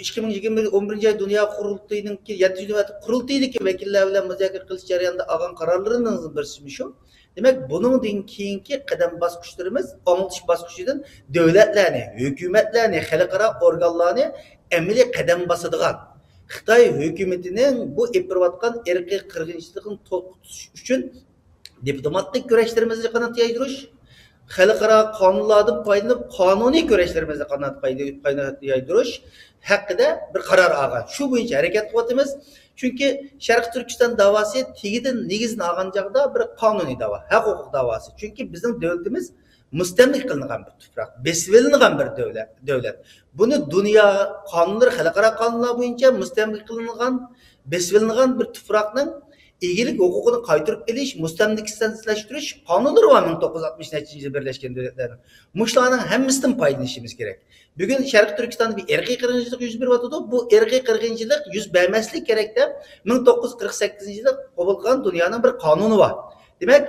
ئىككى مىڭ يىگىرمە ئون بىرىنچى ئاي دۇنيا قۇرۇلتىيىنىڭكى يەتتىنچى نۆۋەتلىك قۇرۇلتىيىدىكى ۋەكىللەر بىلەن مۇزاكىرە قىلىش جەريانىدا ئالغان قارارلىرىمىزنىڭ بىرسى شۇ. دېمەك، بۇنىڭدىن كېيىنكى قەدەم باسقۇچلىرىمىز ئاڭلىتىش باسقۇچىدىن دۆلەتلەرنى، ھۆكۈمەتلەرنى، خەلقئارا ئورگانلارنى ئەمەلىي قەدەم باسىدىغان، خىتاي ھۆكۈمىتىنىڭ بۇ ئېلىپ بېرىۋاتقان ئىرقىي قىرغىنچىلىقىنى توختىتىش ئۈچۈن دىپلوماتىك كۈرەشلىرىمىزنى قانات يايدۇرۇش، خەلقئارا قانۇنلاردىن پايدىلىنىپ، قانۇنىي كۈرەشلىرىمىزنى قانات پايدا-، قانات يايدۇرۇش ھەققىدە بىر قارار ئالغان. شۇ بويىچە ھەرىكەت قىلىۋاتىمىز. چۈنكى شەرقىي تۈركىستان داۋاسى تېگىدىن، نېگىزىدىن ئالغان چاغدا بىر قانۇنىي داۋا، ھەق-ھوقۇق داۋاسى. چۈنكى بىزنىڭ دۆلىتىمىز مۇستەملىكە قىلىنغان بىر تۇپراق، بېسىۋېلىنغان بىر دۆلەت، دۆلەت. بۇنى دۇنيا قانۇنلىرى، خەلقئارا قانۇنلار بويىچە مۇستەملىكە قىلىنغان، بېسىۋېلىنغان بىر تۇپراقنىڭ ئىگىلىك ھوقۇقىنى قايتۇرۇپ ئېلىش، مۇستەملىكىسىزلەشتۈرۈش قانۇنلىرى بار، مىڭ توققۇز يۈز ئاتمىش نەچچىنچى يىلى بىرلەشكەن دۆلەتلەرنىڭ. مۇشۇلارنىڭ ھەممىسىدىن پايدىلىنىشىمىز كېرەك. بۈگۈن شەرقىي تۈركىستاندا بىر ئىرقىي قىرغىنچىلىق يۈز بېرىۋاتىدۇ. بۇ ئىرقىي قىرغىنچىلىق يۈز بەرمەسلىك كېرەك دەپ، مىڭ توققۇز يۈز قىرىق سەككىزىنچى يىلى قوبۇل قىلغان دۇنيانىڭ بىر قانۇنى بار. دېمەك،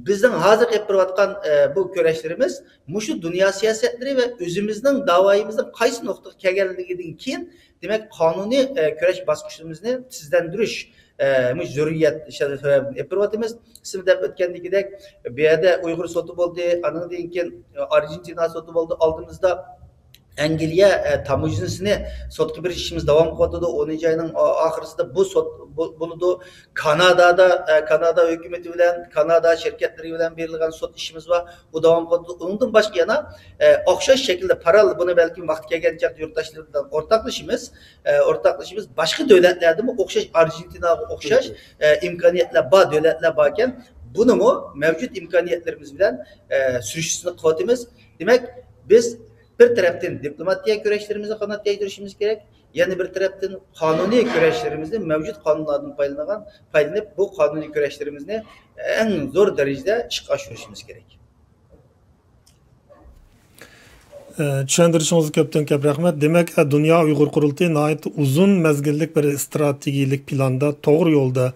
بىزنىڭ ھازىر ئېلىپ بېرىۋاتقان، ئە، بۇ كۈرەشلىرىمىز مۇشۇ دۇنيا سىياسەتلىرى ۋە ئۆزىمىزنىڭ داۋايىمىزنىڭ قايسى نۇقتىغا كەلگەنلىكىدىن كېيىن، دېمەك، قانۇنىي، ئە، كۈرەش باسقۇچلىرىمىزنى تېزلەندۈرۈش، ئە، مۇشۇ زۆرۈرىيەت سەۋەبىدىن ئېلىپ بېرىۋاتىمىز. سىز دەپ ئۆتكەندىكىدەك، بۇ يەردە ئۇيغۇر سوتى بولدى، ئانىڭدىن كېيىن ئارژېنتىنا سوتى بولدى، ئالدىمىزدا ئەنگلىيە، ئە، تاموژنىسىنى سوتقا بېرىش ئىشىمىز داۋام قىلىۋاتىدۇ. ئونىنچى ئاينىڭ ئا-، ئاخىرىسىدا بۇ سوت بو-، بولىدۇ. كانادادا، ئە، كانادا ھۆكۈمىتى بىلەن، كانادا شىركەتلىرى بىلەن بېرىلگەن سوت ئىشىمىز بار. ئۇ داۋام قىلىۋاتىدۇ. ئۇنىڭدىن باشقا يەنە، ئە، ئوخشاش شەكىلدە پاراللېل، بۇنى بەلكىم ۋاقتى كەلگەن چاغدا يۇرتداشلىرىمىز بىلەن ئورتاقلىشىمىز. ئە، ئورتاقلىشىمىز. باشقا دۆلەتلەردىمۇ ئوخشاش، ئارژېنتىناغا ئوخشاش، ئە، ئىمكانىيەتلەر بار دۆلەتلەر باركەن، بۇنىمۇ مەۋجۇت ئىمكانىيەتلىرىمىز بىلەن، ئە، سۈرۈشتە قىلىۋاتىمىز. دېمەك، بىز بىر تەرەپتىن دىپلوماتىيە كۈرەشلىرىمىزنى قانات يايدۇرۇشىمىز كېرەك، يەنە بىر تەرەپتىن قانۇنىي كۈرەشلىرىمىزنى، مەۋجۇت قانۇنلاردىن پايدىلانغان، پايدىلىنىپ، بۇ قانۇنىي كۈرەشلىرىمىزنى ئەڭ زور دەرىجىدە ئىشقا ئاشۇرۇشىمىز كېرەك. ئە، چۈشەندۈرۈشىڭىزگە كۆپتىن كۆپ رەھمەت. دېمەك، ئە، دۇنيا ئۇيغۇر قۇرۇلتىيى ناھايىتى ئۇزۇن مەزگىللىك بىر ئىستراتېگىيەلىك پىلاندا، توغرا يولدا،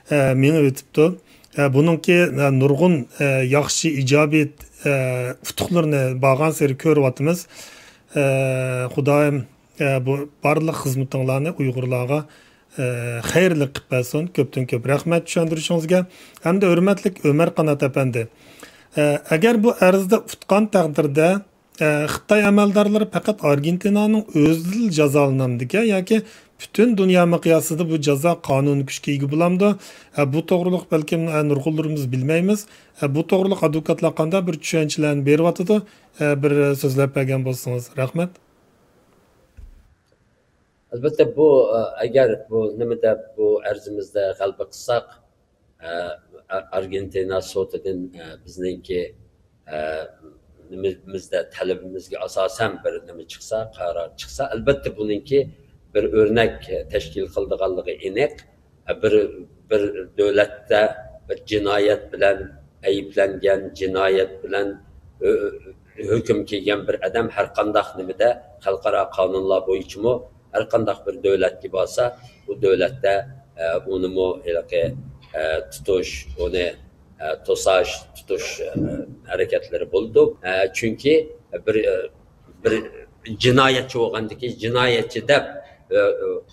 ئە، مېڭىۋېتىپتۇ. ئە، بۇنىڭكى، ئە، نۇرغۇن، ئە، ياخشى، ئىجابىي، ئە، ئۇتۇقلىرىنى بارغانسېرى كۆرۈۋاتىمىز. ئە، خۇدايىم، ئە، بۇ بارلىق خىزمىتىڭلارنى ئۇيغۇرلارغا، ئە، خەيرلىك قىلىپ بەرسۇن. كۆپتىن كۆپ رەھمەت چۈشەندۈرۈشىڭىزگە. ھەمدە ھۆرمەتلىك ئۆمەر قانات ئەپەندى، ئە، ئەگەر بۇ ئەرزدە ئۇتقان تەقدىردە، ئە، خىتاي ئەمەلدارلىرى پەقەت ئارگېنتىنانىڭ ئۆزىدىلا جازالىنامدىكەن ياكى پۈتۈن دۇنيا مىقياسىدا بۇ جازا قانۇنىي كۈچكە ئىگە بولامدۇ؟ ئە، بۇ توغرىلىق بەلكىم، ئە، نۇرغۇنلىرىمىز بىلمەيمىز. ئە، بۇ توغرىلىق ئادۋوكاتلار قانداق بىر چۈشەنچىلەرنى بېرىۋاتىدۇ؟ ئە، بىر سۆزلەپ بەرگەن بولسىڭىز. رەھمەت. ئەلبەتتە، بۇ، ئە، ئەگەر بۇ نېمىدە بۇ ئەرزىمىزدە غەلىبە قىلساق، ئە، ئارگېنتىنا سوتىدىن، ئە، بىزنىڭكى، ئە، نېمىمىزدە تەلىپىمىزگە ئاساسەن بىر نېمە چىقسا، قارار چىقسا، ئەلبەتتە بۇنىڭكى بىر ئۆرنەك تەشكىل قىلىدىغانلىقى ئېنىق. بىر، بىر دۆلەتتە بىر جىنايەت بىلەن ئەيىبلەنگەن، جىنايەت بىلەن ھۆ-، ھۆكۈم كىيگەن بىر ئادەم ھەرقانداق نېمىدە، خەلقئارا قانۇنلار بويىچىمۇ ھەرقانداق بىر دۆلەتكە بارسا، ئۇ دۆلەتتە، ئە، ئۇنىمۇ ھېلىقى، ئە، تۇتۇش، ئۇنى، ئە، توساش، تۇتۇش، ئە، ھەرىكەتلىرى بولىدۇ. ئە، چۈنكى بىر، ئە، بىر جىنايەتچى بولغاندىكى، جىنايەتچى دەپ، ئە،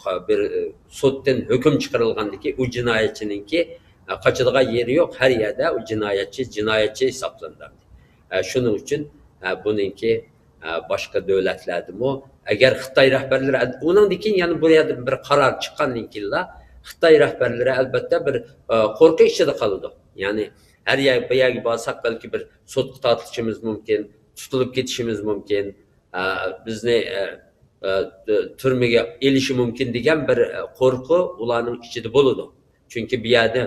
ئە، بىر، ئە، سوتتىن ھۆكۈم چىقىرىلغاندىكى، ئۇ جىنايەتچىنىڭكى، ئە، قاچىدىغان يېرى يوق، ھەر يەردە ئۇ جىنايەتچى، جىنايەتچى ھېسابلىنىدۇ. ئە، شۇنىڭ ئۈچۈن، ئە، بۇنىڭكى، ئە، باشقا دۆلەتلەردىمۇ، ئەگەر خىتاي رەھبەرلىرى، ئۇنىڭدىن كېيىن يەنە بۇ يەردە بىر قارار چىققاندىن كېيىنلا، خىتاي رەھبەرلىرى ئەلبەتتە بىر، ئە، قورقۇ ئىچىدە قالىدۇ. يەنى ھەر يەر، بۇ يەرگە بارساق بەلكى بىر سوتقا تارتىلىشىمىز مۇمكىن، تۇتۇلۇپ كېتىشىمىز مۇمكىن، ئە، بىزنى، ئە، ئە، تۈرمىگە ئېلىشى مۇمكىن دېگەن بىر، ئە، قورقۇ ئۇلارنىڭ ئىچىدە بولىدۇ. چۈنكى بۇ يەردە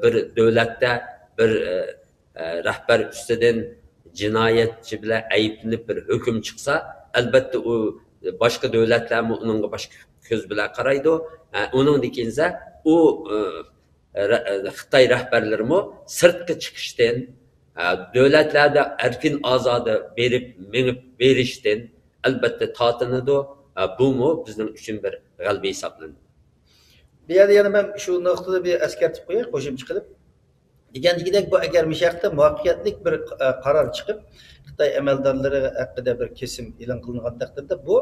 بىر دۆلەتتە بىر، ئە، ئە، رەھبەر ئۈستىدىن جىنايەتچى بىلەن ئەيىبلىنىپ بىر ھۆكۈم چىقسا، ئەلبەتتە ئۇ باشقا دۆلەتلەرمۇ ئۇنىڭغا باشقا كۆز بىلەن قارايدۇ. ئە، ئۇنىڭدىن كېيىن ئۇ، ئە، رە-، خىتاي رەھبەرلىرىمۇ سىرتقا چىقىشتىن، ئە، دۆلەتلەردە ئەركىن ئازادە بېرىپ مېڭىپ بېرىشتىن ئەلبەتتە تارتىنىدۇ. ئە، بۇمۇ بىزنىڭ ئۈچۈن بىر غەلىبە ھېسابلىنىدۇ. بۇ يەردە يەنە مەن شۇ نۇقتىدا بىر ئەسكەرتىپ قوياي، قوشۇمچە قىلىپ. دېگەندىكىدەك، بۇ ئەگەر مۇشۇ ھەقتە مۇۋەپپەقىيەتلىك بىر، ئە، قارار چىقىپ، خىتاي ئەمەلدارلىرى ھەققىدە بىر كېسىم ئېلان قىلىنغان تەقدىردە، بۇ،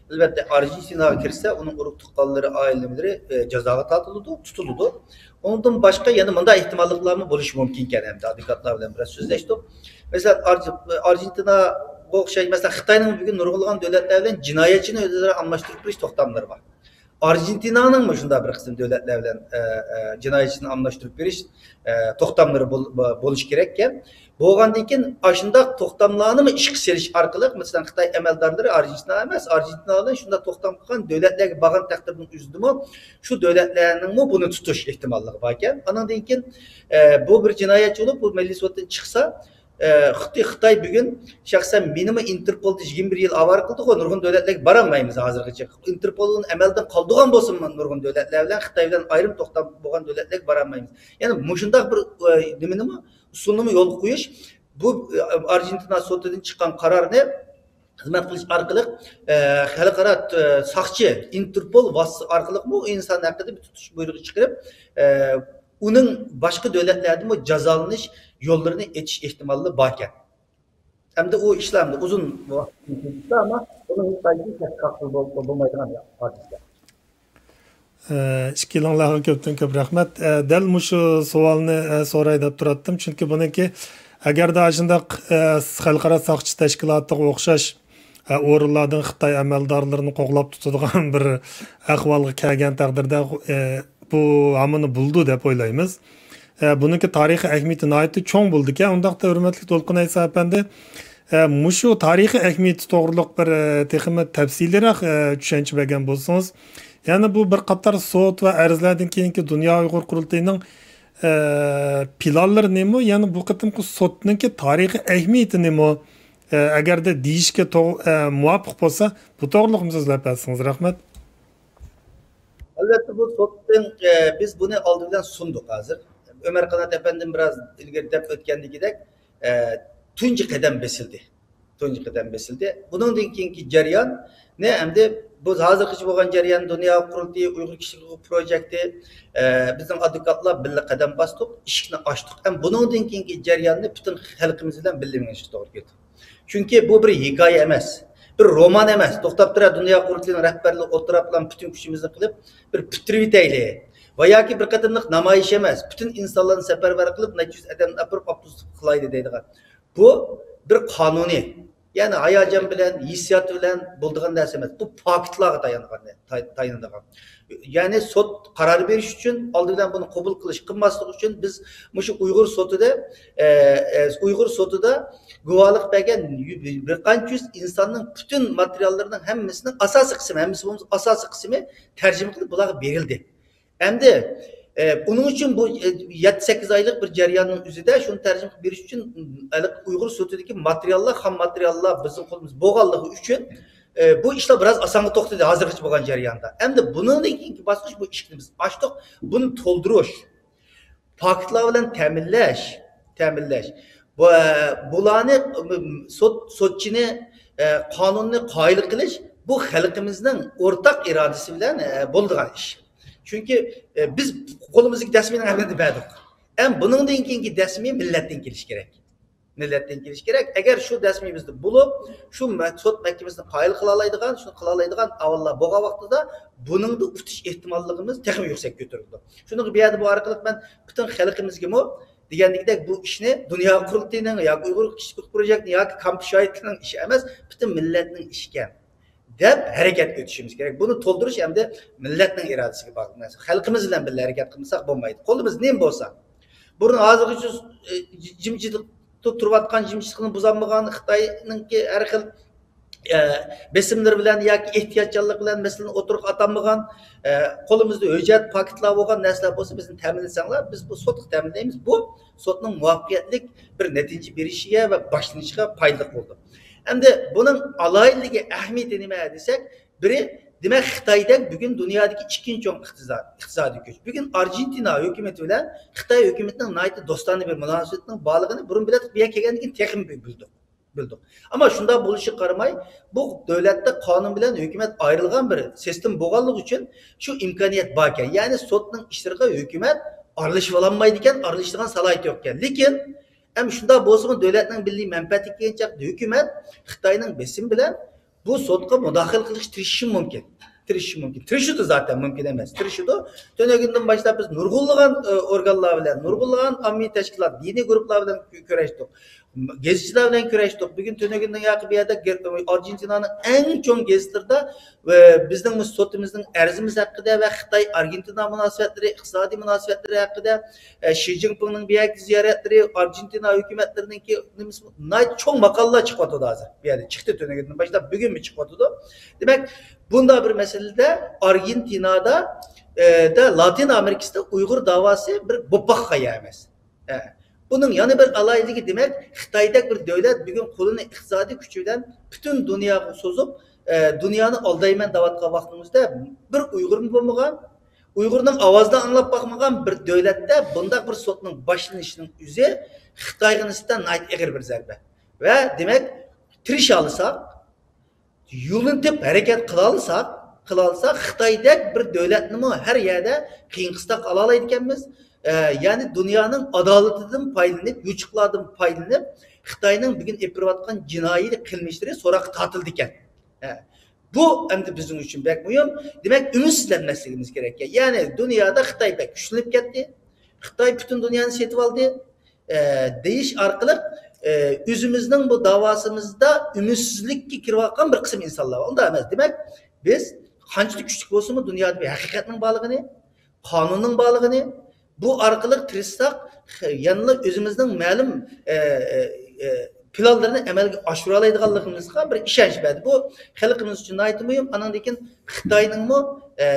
ئەلۋەتتە، ئارژېنتىناغا كىرسە، ئۇنىڭ ئۇرۇق تۇغقانلىرى، ئائىلىلىرى، ئە، جازاغا تارتىلىدۇ، تۇتۇلىدۇ. ئۇنىڭدىن باشقا يەنە مۇنداق ئېھتىماللىقلارمۇ بولۇشى مۇمكىن ئىكەن، ھەمدە ئادۋوكاتلار بىلەن بىراز سۆزلەشتۇق. مەسىلەن، ئارژ-، ئارژېنتىناغا ئوخشاش، مەسىلەن، خىتاينىڭ بۈگۈن نۇرغۇنلىغان دۆلەتلەر بىلەن جىنايەتچىنى ئۆزئارا ئالماشتۇرۇپ بېرىش توختاملىرى بار. ئارژېنتىنانىڭمۇ شۇنداق بىر قىسىم دۆلەتلەر بىلەن، ئە، ئە، جىنايەتچىنى ئالماشتۇرۇپ بېرىش، ئە، توختاملىرى بول-، بولۇشى كېرەككەن. بولغاندىن كېيىن، ئاشۇنداق توختاملارنىمۇ ئىشقا سېلىش ئارقىلىق، مەسىلەن، خىتاي ئەمەلدارلىرى ئارژېنتىنا ئەمەس، ئارژېنتىنا بىلەن شۇنداق توختام قىلغان دۆلەتلەرگە بارغان تەقدىردىن ئۆزىدىمۇ شۇ دۆلەتلەرنىڭمۇ بۇنى تۇتۇش ئېھتىماللىقى باركەن. ئانىڭدىن كېيىن، ئە، بۇ بىر جىنايەتچى بولۇپ، بۇ مىللىي سوتتىن چىقسا، ئە، خىتاي، خىتاي بۈگۈن شەخسەن مېنىمۇ ئىنتېرپولدا يىگىرمە بىر يىل ئاۋارە قىلدىغۇ، نۇرغۇن دۆلەتلەرگە بارالمايمىز ھازىرغىچە. ئىنتېرپول ئەمەلدىن قالىدىغان بولسىمۇ، نۇرغۇن دۆلەتلەر بىلەن، خىتاي بىلەن ئايرىم توختام بولغان دۆلەتلەرگە بارالمايمىز. يەنى مۇشۇنداق بىر، ئە، نېمىنىمۇ، ئۇسۇلنىمۇ يولغا قويۇش، بۇ، ئە، ئارژېنتىنا سوتىدىن چىققان قارارنى خىزمەت قىلىش ئارقىلىق، ئە، خەلقئارا، ئە، ساقچى، ئىنتېرپول ۋاسىتىسى ئارقىلىقمۇ ئۇ ئىنسان ھەققىدە بىر تۇتۇش بۇيرۇقى چىقىرىپ، ئە، ئۇنىڭ باشقا دۆلەتلەردىمۇ جازالىنىش يوللىرىنى ئېچىش ئېھتىمالى باركەن. ئەمدى ئۇ ئىشلار ئەمدى ئۇزۇن ۋاقىت، ئەمما بۇنىڭ ھېچقايسى تەتقىق قىلىپ بولمايدىغان ھادىسە. ئىككىلىڭلارغا كۆپتىن كۆپ رەھمەت. دەل مۇشۇ سوئالنى سوراي دەپ تۇراتتىم، چۈنكى بۇنىڭكى ئەگەردە ئاشۇنداق خەلقئارا ساقچى تەشكىلاتىغا ئوخشاش ئورۇنلاردىن خىتاي ئەمەلدارلىرىنى قوغلاپ تۇتىدىغان بىر ئەھۋالغا كەلگەن تەقدىردە، بۇ ھامىنى بولىدۇ دەپ ئويلايمىز. بۇنىڭكى تارىخىي ئەھمىيىتى ناھايىتى چوڭ بولىدىكەن. ئۇنداقتا، ھۆرمەتلىك دولقۇن ئەيسا ئەپەندى، مۇشۇ تارىخىي ئەھمىيىتى توغرۇلۇق بىر تېخىمۇ تەپسىلىيرەك چۈشەنچە بەرگەن بولسىڭىز. يەنى بۇ بىر قاتار سوت ۋە ئەرزلەردىن كېيىنكى دۇنيا ئۇيغۇر قۇرۇلتىيىنىڭ پىلانلىرى نېمە؟ يەنى بۇ قېتىمقى سوتنىڭكى تارىخىي ئەھمىيىتى نېمە؟ ئەگەردە دېيىشكە مۇۋاپىق بولسا، بۇ توغرۇلۇقمۇ سۆزلەپ بەرسىڭىز. رەھمەت. ئەلۋەتتە، بۇ سوتنىڭ، ئە، بىز بۇنى ئالدى بىلەن سۇندۇق ھازىر. ئۆمەر قانات ئەپەندىم بىراز ئىلگىرى دەپ ئۆتكەندىكىدەك، ئە، تۇنجى قەدەم بېسىلدى. تۇنجى قەدەم بېسىلدى. بۇنىڭدىن كېيىنكى جەرياننى ئەمدى بۇ ھازىرغىچە بولغان جەريان، دۇنيا قۇرۇلتىيى، ئۇيغۇر كىشىلىك ھوقۇق پروژېكتى، ئە، بىزنىڭ ئادۋوكاتلار بىللە قەدەم باستۇق، ئىشىكنى ئاچتۇق. ئەمدى بۇنىڭدىن كېيىنكى جەرياننى پۈتۈن خەلقىمىز بىلەن بىللە مېڭىشقا توغرا كېلىدۇ. چۈنكى بۇ بىر ھېكايە ئەمەس، بىر رومان ئەمەس. توختاپ تۇرە، دۇنيا قۇرۇلتىيىنىڭ رەھبەرلىرى ئولتۇراپلا پۈتۈن كۈچىمىزنى قىلىپ بىر پۈتتۈرۈۋېتەيلى. ۋە ياكى بىر قېتىملىق نامايىش ئەمەس، پۈتۈن ئىنسانلارنى سەپەرۋەر قىلىپ، نەچچە يۈز ئادەمنى ئاپىرىپ ئاپتوبۇستا قىلايلى دەيدىغان. بۇ بىر قانۇنىي، يەنى ھاياجان بىلەن، ھېسسىيات بىلەن بولىدىغان نەرسە ئەمەس. بۇ پاكىتلارغا تايانغان، تاي-، تايىنىدىغان. يەنى سوت قارار بېرىش ئۈچۈن ئالدى بىلەن بۇنى قوبۇل قىلىش، قىلماسلىق ئۈچۈن بىز مۇشۇ ئۇيغۇر سوتىدا، ئە، ئە، ئۇيغۇر سوتىدا گۇۋاھلىق بەرگەن يۈ-، بىر قانچە يۈز ئىنساننىڭ پۈتۈن ماتېرىياللىرىنىڭ ھەممىسىنىڭ ئاساسىي قىسمى، ھەممىسى بولمىسا ئاساسىي قىسمى تەرجىمە قىلىپ بۇلارغا بېرىلدى. ئەمدى، ئە، ئۇنىڭ ئۈچۈن بۇ، ئە، يەتتە سەككىز ئايلىق بىر جەرياننىڭ ئۆزىدە شۇنى تەرجىمە قىلىپ بېرىش ئۈچۈن، م، ھېلىقى ئۇيغۇر سوتىدىكى ماتېرىياللار، خام ماتېرىياللار بىزنىڭ قولىمىزدا بولغانلىقى ئۈچۈن، ئە، بۇ ئىشلار بىراز ئاسانغا توختىدى ھازىرغىچە بولغان جەرياندا. ئەمدى بۇنىڭدىن كېيىنكى باسقۇچ بۇ ئىشىكنى بىز ئاچتۇق. بۇنى تولدۇرۇش، پاكىتلار بىلەن تەمىنلەش، تەمىنلەش. بۇ، بۇلارنى، سوت، سوتچىنى، ئە، قانۇننى قايىل قىلىش، بۇ خەلقىمىزنىڭ ئورتاق ئىرادىسى بىلەن، ئە، بولىدىغان ئىش. چۈنكى، ئە، بىز قولىمىزدىكى دەسمىنىڭ ھەممىنى بەردۇق. ئەمما بۇنىڭدىن كېيىنكى دەسمى مىللەتتىن كېلىشى كېرەك. مىللەتتىن كېلىشى كېرەك. ئەگەر شۇ دەسمى بىزدە بولۇپ، شۇ مە-، سوت مەھكىمىسىنى قايىل قىلالايدىغان، شۇنى قىلالايدىغان ئاۋۋاللا بولغان ۋاقتىدا بۇنىڭدا ئۇتۇش ئېھتىماللىقىمىز تېخىمۇ يۈكسەك كۆتۈرۈلىدۇ. شۇنىڭغا بۇ يەردە بۇ ئارقىلىق مەن پۈتۈن خەلقىمىزگىمۇ دېگەندىكىدەك بۇ ئىشنى دۇنيا قۇرۇلتىيىنىڭ ياكى ئۇيغۇر كىشىلىك ھوقۇق پروژېكتىنىڭ ياكى كامپ شاھىتلىرىنىڭ ئىشى ئەمەس، پۈتۈن مىللەتنىڭ ئىشى ئىكەن دەپ ھەرىكەتكە ئۆتۈشىمىز كېرەك. بۇنى تولدۇرۇش ئەمدى مىللەتنىڭ ئىرادىسىگە باغلىق نەرسە. خەلقىمىز بىلەن بىللە ھەرىكەت قىلمىساق بولمايدۇ. قولىمىز نېمە بولسا، بۇرۇن ھازىرغىچە، ئە، جىمجىتلىقتا تۇرۇۋاتقان، جىمجىتلىقنى بۇزالمىغان خىتاينىڭكى ھەر خىل، ئە، بېسىملىرى بىلەن ياكى ئېھتىياتچانلىق بىلەن مەسىلىنى ئوتتۇرىغا ئاتالمىغان، ئە، قولىمىزدا ھۆججەت، پاكىتلار بولغان نەرسىلەر بولسا بىزنى تەمىنلىسەڭلار، بىز بۇ سوتقا تەمىنلەيمىز. بۇ سوتنىڭ مۇۋەپپەقىيەتلىك بىر نەتىجە بېرىشىگە ۋە باشلىنىشىغا پايدىلىق بولىدۇ. ئەمدى بۇنىڭ ئالاھىدىلىكى، ئەھمىيىتى نېمە دېسەك، بىرى، دېمەك، خىتايدەك بۈگۈن دۇنيادىكى ئىككىنچى چوڭ ئىقتىساد، ئىقتىسادىي كۈچ. بۈگۈن ئارژېنتىنا ھۆكۈمىتى بىلەن خىتاي ھۆكۈمىتىنىڭ ناھايىتى دوستانە بىر مۇناسىۋىتىنىڭ بارلىقىنى بۇرۇن بىلەتتۇق، بۇ يەرگە كەلگەندىن كېيىن تېخىمۇ بىلدۇق. بىلدۇق. ئەمما شۇنداق بولۇشىغا قارىماي، بۇ دۆلەتتە قانۇن بىلەن ھۆكۈمەت ئايرىلغان بىر سىستېما بولغانلىقى ئۈچۈن شۇ ئىمكانىيەت باركەن، يەنى سوتنىڭ ئىشلىرىغا ھۆكۈمەت ئارىلىشىدىغان سالاھىيىتى يوقكەن. لېكىن، ئەمما شۇنداق بولسىمۇ، دۆلەتنىڭ مىللىي مەنپەئەتى كەلگەن چاغدا ھۆكۈمەت خىتاينىڭ بېسىمى بىلەن بۇ سوتقا مۇداخىلە قىلىشقا تىرىشىشى مۇمكىن. تىرىشىشى مۇمكىن. تىرىشىدۇ زاتەن، مۇمكىن ئەمەس. تىرىشىدۇ. تۈنۈگۈندىن باشلاپ بىز نۇرغۇنلىغان، ئە، ئورگانلار بىلەن، نۇرغۇنلىغان ئاممىۋى تەشكىلات، دىنىي گۇرۇپپىلار بىلەن كۆ-، كۆرۈشتۇق. گېزىتچىلەر بىلەن كۆرۈشتۇق. بۈگۈن تۈنۈگۈندىن ياقى بۇ يەردە گە-، ئارژېنتىنانىڭ ئەڭ چوڭ گېزىتلىرىدا ۋە بىزنىڭ مۇشۇ سوتىمىزنىڭ ئەرزىمىز ھەققىدە ۋە خىتاي ئارگېنتىنا مۇناسىۋەتلىرى، ئىقتىسادىي مۇناسىۋەتلىرى ھەققىدە، ئە، شى جىنپىڭنىڭ بۇ يەردىكى زىيارەتلىرى، ئارگېنتىنا ھۆكۈمەتلىرىنىڭكى نېمىسى، ناھايىتى چوڭ ماقالىلەر چىقىۋاتىدۇ ھازىر. بۇ يەردە چىقتى، تۈنۈگۈندىن باشلاپ بۈگۈنمۇ چىقىۋاتىدۇ. دېمەك، بۇنداق بىر مەسىلىدە ئارگېنتىنادا، ئە، دە، لاتىن ئامېرىكىسىدا ئۇيغۇر داۋاسى بىر بوپباققان يەر ئەمەس. ئە، بۇنىڭ يەنە بىر ئالاھىدىلىكى، دېمەك، خىتايدەك بىر دۆلەت بۈگۈن قولىنى ئىقتىسادىي كۈچى بىلەن پۈتۈن دۇنياغا سوزۇپ، ئە، دۇنيانى ئالدايمەن دەۋاتقان ۋاقتىمىزدا بىر ئۇيغۇرمۇ بولمىغان، ئۇيغۇرنىڭ ئاۋازىنى ئاڭلاپ باقمىغان بىر دۆلەتتە بۇنداق بىر سوتنىڭ باشلىنىشىنىڭ ئۆزى خىتايغا نىسبەتەن ناھايىتى ئېغىر بىر زەربە. ۋە دېمەك، تىرىشالىساق، يولىنى تېپىپ ھەرىكەت قىلالىساق، قىلالىساق، خىتايدەك بىر دۆلەتنىمۇ ھەر يەردە قىيىن قىستاققا ئالالايدىكەنمىز. ئە، يەنى دۇنيانىڭ ئادالىتىدىن پايدىلىنىپ، يوچۇقلاردىن پايدىلىنىپ، خىتاينىڭ بۈگۈن ئېلىپ بېرىۋاتقان جىنايى قىلمىشلىرى سوراققا تارتىلىدىكەن. ئە، بۇ ئەمدى بىزنىڭ ئۈچۈن بەك مۇھىم. دېمەك، ئۈمىدسىزلەنمەسلىكىمىز كېرەك. يەنى دۇنيادا خىتاي بەك كۈچلىنىپ كەتتى. خىتاي پۈتۈن دۇنيانى سېتىۋالدى. ئە، دېيىش ئارقىلىق، ئە، ئۆزىمىزنىڭ بۇ داۋاسىمىزدا ئۈمىدسىزلىككە كىرىۋاتقان بىر قىسىم ئىنسانلار بار. ئۇنداق ئەمەس. دېمەك، بىز قانچىلىك كۈچلۈك بولسىمۇ، دۇنيادا بىر ھەقىقەتنىڭ بارلىقىنى، قانۇننىڭ بارلىقىنى، بۇ ئارقىلىق تىرىشساق، خ-، يەنىلا ئۆزىمىزنىڭ مەلۇم، ئە، ئە، ئە، پىلانلىرىنى ئەمەلگە ئاشۇرالايدىغانلىقىمىزغا بىر ئىشەنچ بەردى. بۇ خەلقىمىز ئۈچۈن ناھايىتى مۇھىم. ئانىڭدىن كېيىن خىتاينىڭمۇ، ئە،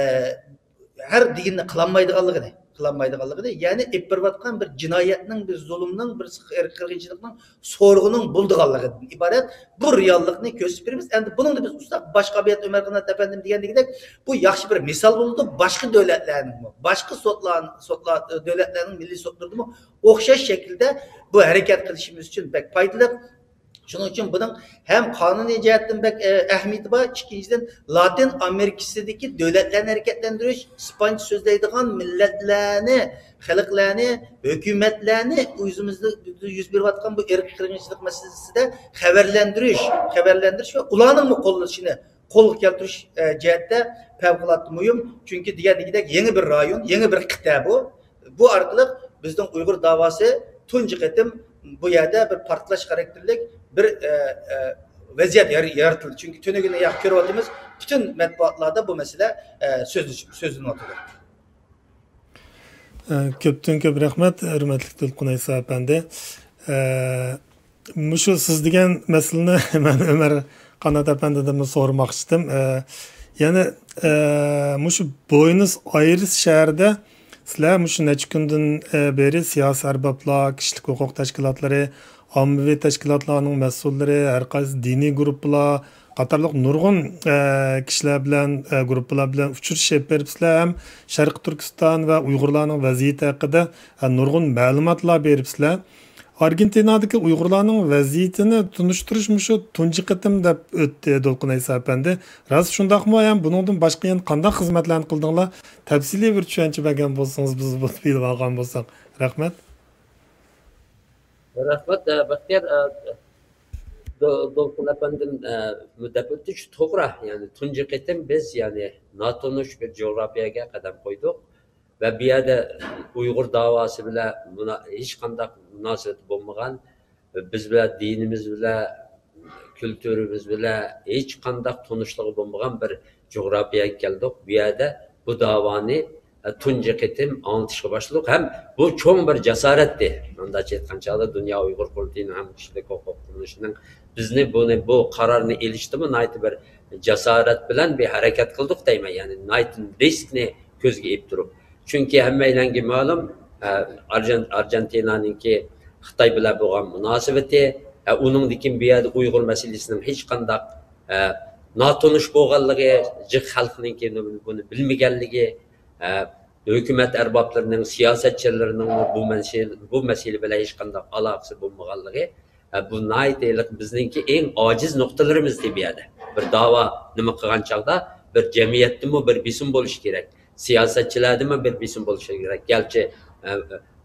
ھەر دېگىنىنى قىلالمايدىغانلىقىنى، قىلالمايدىغانلىقىنى، يەنى ئېلىپ بېرىۋاتقان بىر جىنايەتنىڭ، بىر زۇلۇمنىڭ، بىر قىرغىنچىلىقنىڭ سورىقىنىڭ بولىدىغانلىقىدىن ئىبارەت بۇ رېئاللىقنى كۆرسىتىپ بېرىمىز. ئەمدى بۇنىڭدا بىز ئۇستاق باش قابىيەت ئۆمەرقانات ئەپەندىم دېگەندىكىدەك، بۇ ياخشى بىر مىسال بولىدۇ. باشقا دۆلەتلەرنىڭمۇ، باشقا سوتلار، سوتلار، دۆلەتلەرنىڭ مىللىي سوتلىرىدىمۇ ئوخشاش شەكىلدە بۇ ھەرىكەت قىلىشىمىز ئۈچۈن بەك پايدىلىق. شۇنىڭ ئۈچۈن بۇنىڭ ھەم قانۇنىي جەھەتتىن بەك، ئە، ئەھمىيىتى بار. ئىككىنچىدىن، لاتىن ئامېرىكىسىدىكى دۆلەتلەرنى ھەرىكەتلەندۈرۈش، ئىسپانچە سۆزلەيدىغان مىللەتلەرنى، خەلقلەرنى، ھۆكۈمەتلەرنى ئۆزىمىزدە يۈز بېرىۋاتقان بۇ ئىرقىي قىرغىنچىلىق مەسىلىسىدە خەۋەرلەندۈرۈش، خەۋەرلەندۈرۈش ۋە ئۇلارنىڭمۇ قوللىشىنى قولغا كەلتۈرۈش، ئە، جەھەتتە پەۋقۇلئاددە مۇھىم. چۈنكى دېگەندىكىدەك يېڭى بىر رايون، يېڭى بىر قىتئە بۇ. بۇ ئارقىلىق بىزنىڭ ئۇيغۇر داۋاسى تۇنجى قېتىم بۇ يەردە بىر پارتلاش خاراكتېرلىك بىر، ئە، ئە، ۋەزىيەت يار-، يارىتىلدى. چۈنكى تۈنۈگۈن ياق كۆرۈۋاتىمىز، پۈتۈن مەتبۇئاتلاردا بۇ مەسىلە، ئە، سۆزلىشىپ، سۆزلىنىۋاتىدۇ. ئە، كۆپتىن كۆپ رەھمەت، ھۆرمەتلىك دولقۇن ئەيسا ئەپەندى. ئە، مۇشۇ سىز دېگەن مەسىلىنى مەن ئۆمەر قانات ئەپەندىدىنمۇ سورىماقچىدىم. ئە، يەنى، ئە، مۇشۇ بوينس ئايرېس شەھىرىدە سىلەر مۇشۇ نەچچە كۈندىن، ئە، بېرى سىياسىي ئەربابلار، كىشىلىك ھوقۇق تەشكىلاتلىرى، ئاممىۋى تەشكىلاتلارنىڭ مەسئۇللىرى، ھەر قايسى دىنىي گۇرۇپپىلار قاتارلىق نۇرغۇن، ئە، كىشىلەر بىلەن، ئە، گۇرۇپپىلار بىلەن ئۇچرىشىپ بېرىپسىلەر ھەم شەرقىي تۈركىستان ۋە ئۇيغۇرلارنىڭ ۋەزىيىتى ھەققىدە، ئە، نۇرغۇن مەلۇماتلار بېرىپسىلەر. ئارگېنتىنادىكى ئۇيغۇرلارنىڭ ۋەزىيىتىنى تونۇشتۇرۇش مۇشۇ تۇنجى قېتىم دەپ ئۆتتى دولقۇن ئەيسا ئەپەندى. راست شۇنداقمۇ؟ ھەم بۇنىڭدىن باشقا يەنە قانداق خىزمەتلەرنى قىلدىڭلار؟ تەپسىلىي بىر چۈشەنچە بەرگەن بولسىڭىز، بىز بىلىپ ئالغان بولساق. رەھمەت. رەھمەت، ئە، بەختىيار، ئە، دو-، دولقۇن ئەپەندىم، ئە، دەپ ئۆتتى، شۇ توغرا. يەنى تۇنجى قېتىم بىز، يەنى ناتونۇش بىر جۇغراپىيەگە قەدەم قويدۇق ۋە بۇ يەردە ئۇيغۇر داۋاسى بىلەن مۇنا-، ھېچقانداق مۇناسىۋىتى بولمىغان، بىز بىلەن دىنىمىز بىلەن، كۈلتۈرىمىز بىلەن ھېچقانداق تونۇشلۇقى بولمىغان بىر جۇغراپىيەگە كەلدۇق. بۇ يەردە بۇ داۋانى، ئە، تۇنجى قېتىم ئاڭلىتىشقا باشلىدۇق. ھەم بۇ چوڭ بىر جاسارەتتى. مۇنداقچە ئېيتقان چاغدا دۇنيا ئۇيغۇر قۇرۇلتىيىنىڭ ھەم كىشىلىك ھوقۇق قۇرۇلۇشىنىڭ بىزنى بۇنى، بۇ قارارنى ئېلىشتىمۇ ناھايىتى بىر جاسارەت بىلەن بىر ھەرىكەت قىلدۇق دەيمەن. يەنى ناھايىتى رىسكنى كۆزگە ئېلىپ تۇرۇپ. چۈنكى ھەممەيلەنگە مەلۇم، ئە، ئارژان-، ئارژانتىنانىڭكى خىتاي بىلەن بولغان مۇناسىۋىتى، ئە، ئۇنىڭدىن كېيىن بۇ يەردە ئۇيغۇر مەسىلىسىنىڭ ھېچقانداق، ئە، ناتونۇش بولغانلىقى، جىق خەلقنىڭكى بۇنى بىلمىگەنلىكى، ئە، ھۆكۈمەت ئەربابلىرىنىڭ، سىياسەتچىلىرىنىڭ بۇ مەسىلە، بۇ مەسىلە بىلەن ھېچقانداق ئالاقىسى بولمىغانلىقى، ئە، بۇ ناھايىتى ھېلىقى بىزنىڭكى ئەڭ ئاجىز نۇقتىلىرىمىز بۇ يەردە. بىر داۋا نېمە قىلغان چاغدا بىر جەمئىيەتتىمۇ بىر بېسىم بولۇشى كېرەك. سىياسەتچىلەردىمۇ بىر بېسىم بولۇشى كېرەك. گەرچە، ئە،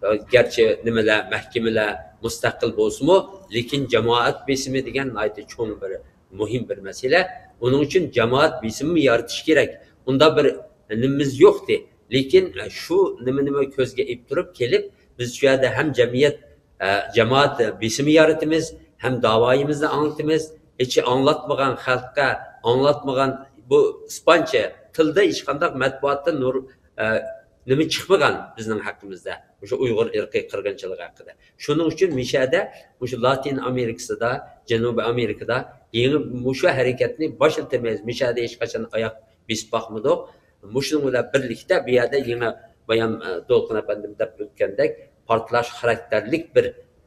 ئە، گەرچە نېمىلەر، مەھكىمىلەر مۇستەقىل بولسىمۇ، لېكىن جامائەت بېسىمى دېگەن ناھايىتى چوڭ بىر، مۇھىم بىر مەسىلە. ئۇنىڭ ئۈچۈن جامائەت بېسىمى يارىتىش كېرەك. ئۇنداق بىر نېمىمىز يوقتى. لېكىن، ئە، شۇ نېمىنىمۇ كۆزگە ئېلىپ تۇرۇپ كېلىپ، بىز شۇ يەردە ھەم جەمئىيەت، ئە، جامائەت بېسىمى يارىتىمىز، ھەم داۋايىمىزنى ئاڭلىتىمىز. ھېچ ئاڭلاتمىغان خەلققە، ئاڭلاتمىغان بۇ ئىسپانچە تىلدا ھېچقانداق مەتبۇئاتتا نۇر-، ئە، نېمە چىقمىغان بىزنىڭ ھەققىمىزدە، مۇشۇ ئۇيغۇر ئىرقىي قىرغىنچىلىقى ھەققىدە. شۇنىڭ ئۈچۈن مىشەدە، مۇشۇ لاتىن ئامېرىكىسىدا، جەنۇبىي ئامېرىكىدا يېڭى مۇشۇ ھەرىكەتنى باشلىتىمىز. مىشەدە ھېچقاچان ئاياق بېسىپ باقمىدۇق. مۇشۇنىڭ بىلەن بىرلىكتە بۇ يەردە يېڭى بايام، ئە، دولقۇن ئەپەندىم دەپ ئۆتكەندەك پارتلاش خاراكتېرلىك بىر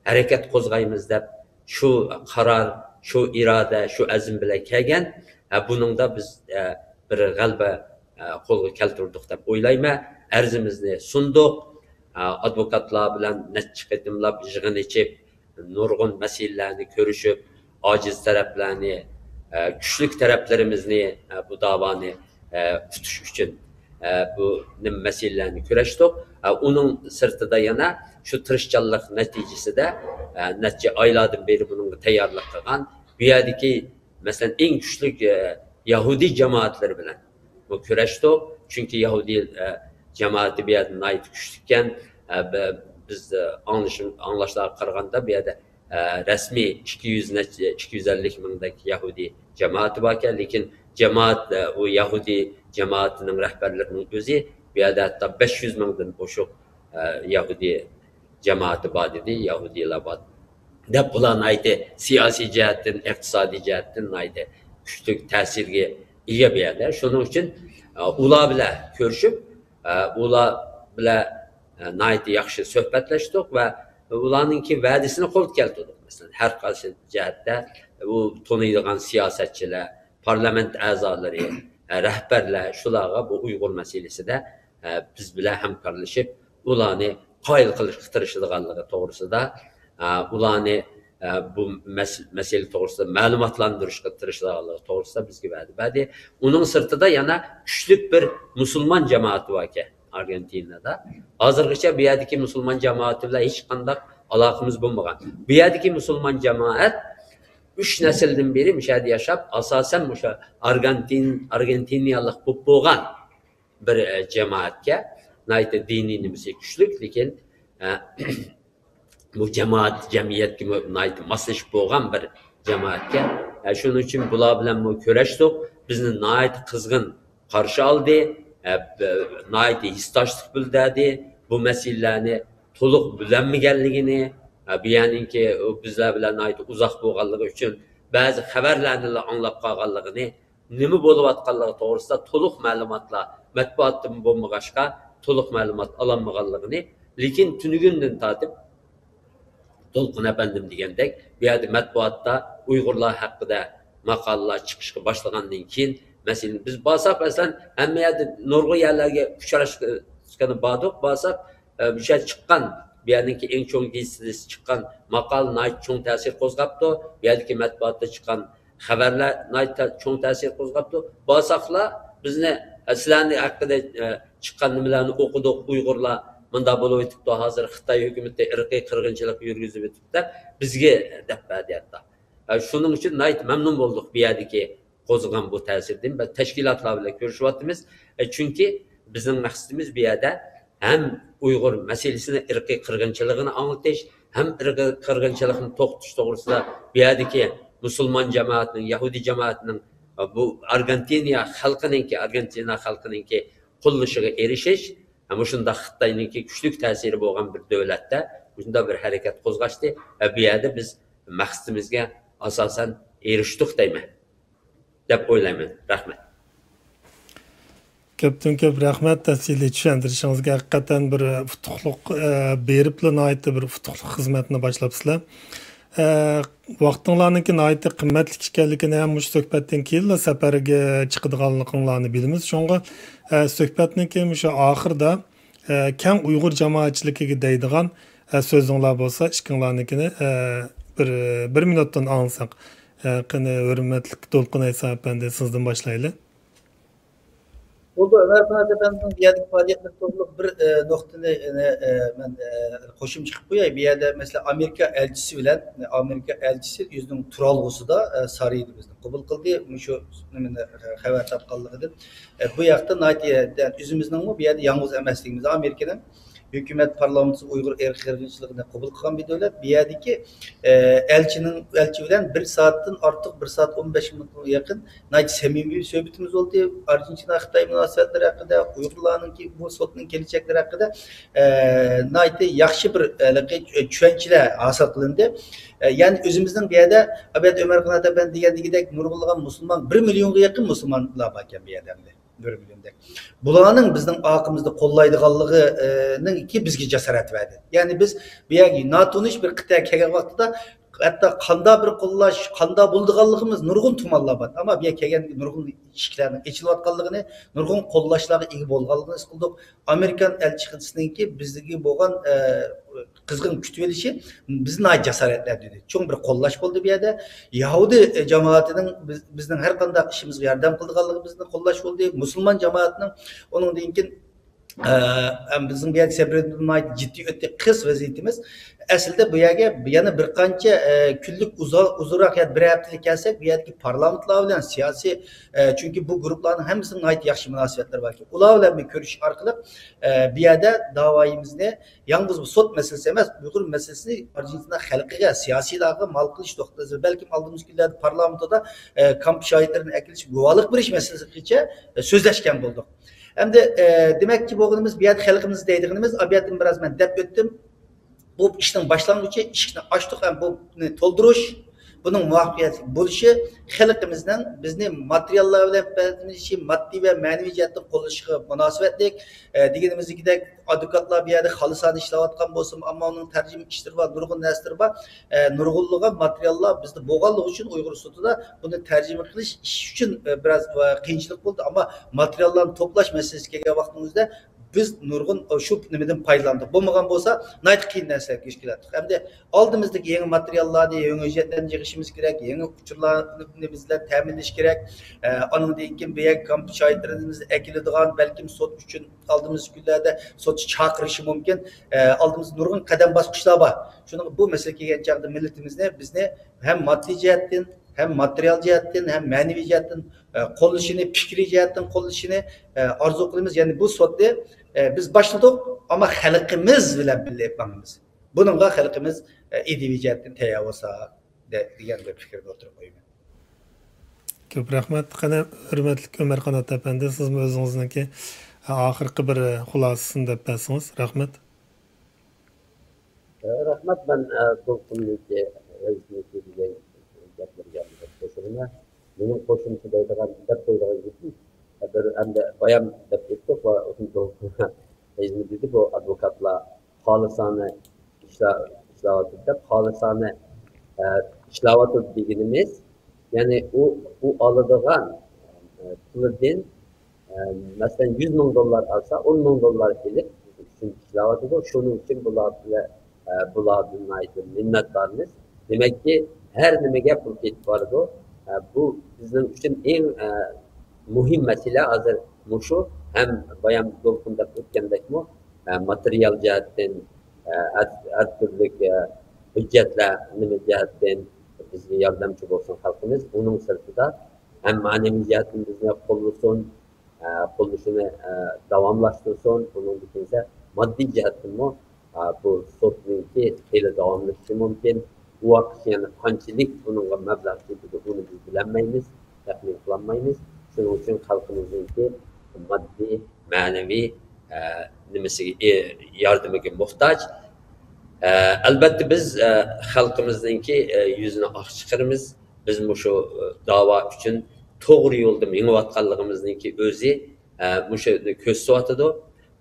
ھەرىكەت قوزغايمىز دەپ شۇ قارار، شۇ ئىرادە، شۇ ئەزم بىلەن كەلگەن. ھە، بۇنىڭدا بىز، ئە، بىر غەلىبە، ئە، قولغا كەلتۈردۇق دەپ ئويلايمەن. ئەرزىمىزنى سۇندۇق. ئە، ئادۋوكاتلار بىلەن نەچچە قېتىملاپ يىغىن ئېچىپ، نۇرغۇن مەسىلىلەرنى كۆرۈشۈپ، ئاجىز تەرەپلەرنى، ئە، كۈچلۈك تەرەپلىرىمىزنى، ئە، بۇ داۋانى، ئە، پۈتۈش ئۈچۈن، ئە، بۇ نېمە مەسىلىلەرنى كۈرەشتۇق. ئە، ئۇنىڭ سىرتىدا يەنە شۇ تىرىشچانلىق نەتىجىسىدە، ئە، نەچچە ئايلاردىن بېرى بۇنىڭغا تەييارلىق قىلغان بۇ يەردىكى، مەسىلەن، ئەڭ كۈچلۈك، ئە، يەھۇدىي جامائەتلىرى بىلەن بۇ كۈرەشتۇق. چۈنكى يەھۇدىي، ئە، جامائىتى بۇ يەردە ناھايىتى كۈچلۈككەن. ئە، بى-، بىز، ئە، ئاڭلىشىم-، ئاڭلاشلارغا قارىغاندا بۇ يەردە، ئە، رەسمىي ئىككى يۈز نەچچە، ئىككى يۈز ئەللىك مىڭدەك يەھۇدىي جامائىتى باركەن، لېكىن جامائەت، ئە، ئۇ يەھۇدىي جامائىتىنىڭ رەھبەرلىرىنىڭ ئۆزى بۇ يەردە ھەتتا بەش يۈز مىڭدىن ئوشۇق، ئە، يەھۇدىي جامائىتى بار دېدى، يەھۇدىيلار بار دەپ، ئۇلار ناھايىتى سىياسىي جەھەتتىن، ئىقتىسادىي جەھەتتىن ناھايىتى كۈچلۈك تەسىرگە ئىگە بۇ يەردە. شۇنىڭ ئۈچۈن، ئە، ئۇلار بىلەن كۆرۈشۈپ، ئە، ئۇلار بىلەن، ئە، ناھايىتى ياخشى سۆھبەتلەشتۇق ۋە ئۇلارنىڭكى ۋەدىسىنى قولغا كەلتۈردۇق. مەسىلەن، ھەر قايسى جەھەتتە ئۇ تونۇيدىغان سىياسەتچىلەر، پارلامېنت ئەزالىرى، ئە، رەھبەرلەر، شۇلارغا بۇ ئۇيغۇر مەسىلىسىدە، ئە، بىز بىلەن ھەمكارلىشىپ، ئۇلارنى قايىل قىلىشقا تىرىشىدىغانلىقى توغرىسىدا، ئە، ئۇلارنى، ئە، بۇ مەس-، مەسىلە توغرىسىدا مەلۇماتلاندۇرۇشقا تىرىشىدىغانلىقى توغرىسىدا بىزگە ۋەدە بەردى. ئۇنىڭ سىرتىدا يەنە كۈچلۈك بىر مۇسۇلمان جامائىتى باركەن ئارگېنتىنادا. ھازىرغىچە بۇ يەردىكى مۇسۇلمان جامائىتى بىلەن ھېچقانداق ئالاقىمىز بولمىغان. بۇ يەردىكى مۇسۇلمان جامائەت ئۈچ نەسىلدىن بېرى مۇشۇ يەردە ياشاپ، ئاساسەن مۇشۇ ئارگېنتىن-، ئارگېنتىنىيەلىك بولۇپ بولغان بىر، ئە، جامائەتكە ناھايىتى دىنىي نېمىسى كۈچلۈك، لېكىن، ئە، بۇ جامائەت، جەمئىيەتكە ناھايىتى ماسلىشىپ بولغان بىر جامائەتكە. ئە، شۇنىڭ ئۈچۈن بۇلار بىلەنمۇ كۆرۈشتۇق. بىزنى ناھايىتى قىزغىن قارشى ئالدى. ئە، ب-، ناھايىتى ھېسداشلىق بىلدۈردى. بۇ مەسىلىلەرنى تولۇق بىلەلمىگەنلىكىنى، ئە، بۇ يەرنىڭكى بىزلەر بىلەن ناھايىتى ئۇزاق بولغانلىقى ئۈچۈن بەزى خەۋەرلەرنىلا ئاڭلاپ قالغانلىقىنى، نېمە بولۇۋاتقانلىقى توغرىسىدا تولۇق مەلۇماتلار مەتبۇئاتتىن بولمىغاچقا، تولۇق مەلۇمات ئالالمىغانلىقىنى، لېكىن تۈنۈگۈندىن تارتىپ دولقۇن ئەپەندىم دېگەندەك، بۇ يەردە مەتبۇئاتتا ئۇيغۇرلار ھەققىدە ماقالىلەر چىقىشقا باشلىغاندىن كېيىن، مەسىلەن، بىز بارساق، مەسىلەن، ھەممە يەردە نۇرغۇن يەرلەرگە ئۇچراشقىنى باردۇق، بارساق، ئە، بۇ يەردە چىققان، بۇ يەرنىڭكى ئەڭ چوڭ گېزىتىدە چىققان ماقالە ناھايىتى چوڭ تەسىر قوزغاپتۇ. بۇ يەردىكى مەتبۇئاتتا چىققان خەۋەرلەر ناھايىتى چوڭ تەسىر قوزغاپتۇ. بارساقلا بىزنى، ئە، سىلەرنى ھەققىدە، ئە، چىققان نېمىلەرنى ئوقۇدۇق، ئۇيغۇرلار مۇنداق بولۇۋېتىپتۇ، ھازىر خىتاي ھۆكۈمىتى ئىرقىي قىرغىنچىلىق يۈرگۈزۈۋېتىپتۇ دەپ بىزگە دەپ بەردى ھەتتا. ئە، شۇنىڭ ئۈچۈن ناھايىتى مەمنۇن بولدۇق بۇ يەردىكى قوزغىغان بۇ تەسىردىن. بىز تەشكىلاتلار بىلەن كۆرۈشۈۋاتىمىز. ئە، چۈنكى بىزنىڭ مەقسىتىمىز بۇ يەردە ھەم ئۇيغۇر مەسىلىسىنى، ئىرقىي قىرغىنچىلىقىنى ئاڭلىتىش، ھەم ئىرقىي قىرغىنچىلىقنى توختىتىش توغرىسىدا بۇ يەردىكى مۇسۇلمان جامائەتنىڭ، يەھۇدىي جامائەتنىڭ، ئە، بۇ ئارگېنتىنىيە خەلقىنىڭكى، ئارگېنتىنا خەلقىنىڭكى قوللىشىغا ئېرىشىش، ھە، مۇشۇنداق خىتاينىڭكى كۈچلۈك تەسىرى بولغان بىر دۆلەتتە مۇشۇنداق بىر ھەرىكەت قوزغاشتى. ھە، بۇ يەردە بىز مەقسىتىمىزگە ئاساسەن ئېرىشتۇق دەيمەن، دەپ ئويلايمەن. رەھمەت. كۆپتىن كۆپ رەھمەت تەپسىلىي چۈشەندۈرۈشىڭىزگە. ھەقىقەتەن بىر ئۇتۇقلۇق، ئە، بېرىپلا ناھايىتى بىر ئۇتۇقلۇق خىزمەتنى باشلاپسىلەر. ئە، ۋاقتىڭلارنىڭكى ناھايىتى قىممەتلىك ئىكەنلىكىنى ھەم مۇشۇ سۆھبەتتىن كېيىنلا سەپەرگە چىقىدىغانلىقىڭلارنى بىلىمىز. شۇڭا، ئە، سۆھبەتنىڭكى مۇشۇ ئاخىرىدا، ئە، كەڭ ئۇيغۇر جامائەتچىلىكىگە دەيدىغان، ئە، سۆزۈڭلار بولسا ئىككىڭلارنىڭكىنى، ئە، بىر، بىر مىنۇتتىن ئاڭلىساق. ئە، قېنى، ھۆرمەتلىك دولقۇن ئەيسا ئەپەندى، سىزدىن باشلايلى. بولدى، ئۆمەر قانات ئەپەندىنىڭ بۇ يەردىكى پائالىيەتلىرى توغرۇلۇق بىر، ئە، نۇقتىنى، ئە، ئە، مەن، ئە، قوشۇمچە قىلىپ قوياي. بۇ يەردە، مەسىلەن، ئامېرىكا ئەلچىسى بىلەن، ئامېرىكا ئەلچىسى ئۆزىنىڭ تۇرالغۇسىدا، ئە، سارىيىدا بىزنى قوبۇل قىلدى. مۇشۇ نېمىنى، ئە، خەۋەر تاپقانلىقىدىن. ئە، بۇ ياقتا ناھايىتى، ئە، ئۆزىمىزنىڭمۇ بۇ يەردە يالغۇز ئەمەسلىكىمىز، ئامېرىكىنىڭ ھۆكۈمەت پارلامېنتىسى ئۇيغۇر ئىرقىي قىرغىنچىلىقىنى قوبۇل قىلغان بىر دۆلەت. بۇ يەردىكى، ئە، ئەلچىنىڭ، ئەلچى بىلەن بىر سائەتتىن ئارتۇق، بىر سائەت ئون بەش مىنۇتقا يېقىن ناھايىتى سەمىمىي سۆھبىتىمىز بولدى. ئارگېنتىنا خىتاي مۇناسىۋەتلىرى ھەققىدە، ئۇيغۇرلارنىڭكى بۇ سوتنىڭ كېلىچەكلىرى ھەققىدە، ئە، ناھايىتى ياخشى بىر، ھېلىقى چۈشەنچىلەر ھاسىل قىلىندى. ئە، يەنى ئۆزىمىزنىڭ بۇ يەردە، ئەلۋەتتە، ئۆمەر قانات ئەپەندى دېگەندىكىدەك نۇرغۇنلىغان مۇسۇلمان، بىر مىليونغا يېقىن مۇسۇلمانلار باركەن بۇ يەردە ئەمدى. بىر مىليوندەك. بۇلارنىڭ بىزنىڭ ئارقىمىزدا قوللايدىغانلىقىنىڭكى بىزگە جاسارەت بەردى. يەنى بىز بۇ يەرگە ناتونۇش بىر قىتئەگە كەلگەن ۋاقتىدا، ھەتتا قانداق بىر قوللاش، قانداق بولىدىغانلىقىمىز نۇرغۇن تۇمانلار بار. ئەمما بۇ يەرگە كەلگەندىكىن نۇرغۇن ئىشىكلەرنىڭ ئېچىلىۋاتقانلىقىنى، نۇرغۇن قوللاشلارغا ئىگە بولغانلىقىنى ھېس قىلدۇق. ئامېرىكان ئەلچىخانىسىنىڭكى بىزگە بولغان، ئە، قىزغىن كۈتۈۋېلىشى بىزنى ناھايىتى جاسارەتلەندۈردى. چوڭ بىر قوللاش بولدى بۇ يەردە. يەھۇدىي، ئە، جامائىتىنىڭ بىز، بىزنىڭ ھەر قانداق ئىشىمىزغا ياردەم قىلىدىغانلىقى بىزنى قوللاش بولدى. مۇسۇلمان جامائەتنىڭ ئۇنىڭدىن كېيىن، ئە، ھەم بىزنىڭ بۇ يەردە سەپىرىمىز ناھايىتى جىددىي ئۆتتى. قىس ۋەزىيىتىمىز. ئەسلىدە بۇ يەرگە يەنە بىر قانچە، ئە، كۈنلۈك ئۇزا-، ئۇزۇنراق، يا بىر ھەپتىلىك كەلسەك، بۇ يەردىكى پارلامېنتلار بىلەن سىياسىي، ئە، چۈنكى بۇ گۇرۇپپىلارنىڭ ھەممىسىنىڭ ناھايىتى ياخشى مۇناسىۋەتلىرى باركەن. ئۇلار بىلەن بىر كۆرۈشۈش ئارقىلىق، ئە، بۇ يەردە داۋايىمىزنى يالغۇز بۇ سوت مەسىلىسى ئەمەس، ئۇيغۇر مەسىلىسىنى ئارگېنتىنا خەلقىگە، سىياسىيلارغا مال قىلىش نۇقتىسى، بەلكىم ئالدىمىزدىكى كۈنلەردە پارلامېنتىدا، ئە، كامپ شاھىتلىرىنى ئەكېلىش، گۇۋاھلىق بېرىش مەسىلىسىگىچە، ئە، سۆزلەشكەن بولدۇق. ئەمدى، ئە، دېمەكچى بولغىنىمىز، بۇ يەردە خەلقىمىز دەيدىغىنىمىز، ئابىيەتتىن بىراز مەن دەپ ئۆتتۈم. بۇ ئىشنىڭ باشلانغۇچى، ئىشىكنى ئاچتۇق ھەم بۇنى تولدۇرۇش، بۇنىڭ مۇۋەپپەقىيەتلىك بولۇشى خەلقىمىزنىڭ بىزنى ماتېرىياللار بىلەن بەزلىشى، ماددىي ۋە مەنىۋى جەھەتتىن قوللىشىغا مۇناسىۋەتلىك. ئە، دېگىنىمىزدىكىدەك، ئادۋوكاتلار بۇ يەردە خالىسانە ئىشلەۋاتقان بولسىمۇ، ئەمما ئۇنىڭ تەرجىمە ئىشلىرى بار، نۇرغۇن نەرسىلىرى بار. ئە، نۇرغۇنلىغان ماتېرىياللار بىزدە بولغانلىقى ئۈچۈن ئۇيغۇر سوتىدا بۇنى تەرجىمە قىلىش ئىش ئۈچۈن، ئە، بىراز، ئە، قىيىنچىلىق بولدى. ئەمما ماتېرىياللارنى توپلاش مەسىلىسىگە كەلگەن ۋاقتىمىزدا بىز نۇرغۇن شۇ نېمىدىن پايدىلاندۇق. بولمىغان بولسا، ناھايىتى قىيىن نەرسىلەرگە دۇچ كېلەتتۇق. ئەمدى ئالدىمىزدىكى يېڭى ماتېرىياللارنى، يېڭى ھۆججەتلەرنى يىغىشىمىز كېرەك، يېڭى ئۇچۇرلارنى بىز بىلەن تەمىنلەش كېرەك. ئە، ئانىڭدىن كېيىن بۇ يەرگە كامپ شاھىتلىرىمىزنى ئەكېلىدىغان، بەلكىم سوت ئۈچۈن ئالدىمىزدىكى كۈنلەردە سوتچى چاقىرىشى مۇمكىن. ئە، ئالدىمىزدا نۇرغۇن قەدەم باسقۇچلار بار. شۇنىڭغا بۇ مەسىلە كەلگەن چاغدا مىللىتىمىزنى، بىزنى ھەم ماددىي جەھەتتىن، ھەم ماتېرىيال جەھەتتىن، ھەم مەنىۋى جەھەتتىن، ئە، قوللىشىنى، پىكرىي جەھەتتىن قوللىشىنى، ئە، ئارزۇ قىلىمىز. يەنى بۇ سوتنى، ئە، بىز باشلىدۇق، ئەمما خەلقىمىز بىلەن بىللە ئېلىپ ماڭىمىز. بۇنىڭغا خەلقىمىز، ئە، ئىدىيىۋى جەھەتتىن تەييار بولسا، دە-، دېگەن بىر پىكىرنى ئوتتۇرىغا قويىمەن. كۆپ رەھمەت. قېنى، ھۆرمەتلىك ئۆمەر قانات ئەپەندى، سىزمۇ ئۆزىڭىزنىڭكى، ئە، ئاخىرقى بىر، ئە، خۇلاسىسىنى دەپ بەرسىڭىز. رەھمەت. رەھمەت. مەن، ئە، دولقۇننىڭكى، رەئىسنىڭكى دېگەن گەپلىرىگە قوشۇلىمەن. مېنىڭ قوشۇمچە دەيدىغان، دەپ قويىدىغان گېپىم، ئە، بىر ئەمدى بايام دەپ ئۆتتۇق ۋە ئۇزۇن دولقۇن نېمە دېدى، بۇ ئادۋوكاتلار خالىسانە ئىشلا-، ئىشلەۋاتىدۇ دەپ، خالىسانە، ئە، ئىشلەۋاتىدۇ دېگىنىمىز، يەنى ئۇ، ئۇ ئالىدىغان، ئە، پۇلىدىن، ئە، مەسىلەن، يۈز مىڭ دوللار ئالسا، ئون مىڭ دوللار ئېلىپ، بىزنىڭ ئۈچۈن ئىشلەۋاتىدۇ. شۇنىڭ ئۈچۈن بۇلار بىلەن، ئە، بۇلاردىن ناھايىتى مىننەتدارمىز. دېمەككى، ھەر نېمىگە پۇل كېتىپ بارىدۇ. ئە، بۇ بىزنىڭ ئۈچۈن ئەڭ، ئە، مۇھىم مەسىلە ھازىر مۇشۇ. ھەم بايام دولقۇن دەپ ئۆتكەندەكمۇ، ئە، ماتېرىيال جەھەتتىن، ئە، ھەر، ھەر تۈرلۈك، ئە، ھۆججەتلەر نېمە جەھەتتىن بىزگە ياردەمچى بولسۇن خەلقىمىز. ئۇنىڭ سىرتىدا ھەم مەنىۋى جەھەتتىن بىزنى قوللىسۇن، ئە، قوللىشىنى، ئە، داۋاملاشتۇرسۇن. ئۇنىڭدىن كېيىن ماددىي جەھەتتىنمۇ، ئە، بۇ سوتنىڭكى خېلى داۋاملىشىشى مۇمكىن. بۇ ۋاقىتتا يەنە قانچىلىك بۇنىڭغا مەبلەغ كېتىدۇ، ئۇنى بىز بىلەلمەيمىز، تەخمىن قىلالمايمىز. شۇنىڭ ئۈچۈن خەلقىمىزنىڭكى ماددىي، مەنىۋى، ئە، نېمىسىگە، ئە، ياردىمىگە موھتاج. ئە، ئەلبەتتە، بىز، ئە، خەلقىمىزنىڭكى، ئە، يۈزىنى ئاق چىقىرىمىز. بىز مۇشۇ، ئە، داۋا ئۈچۈن توغرا يولدا مېڭىۋاتقانلىقىمىزنىڭكى ئۆزى، ئە، مۇشۇنى كۆرسىتىۋاتىدۇ.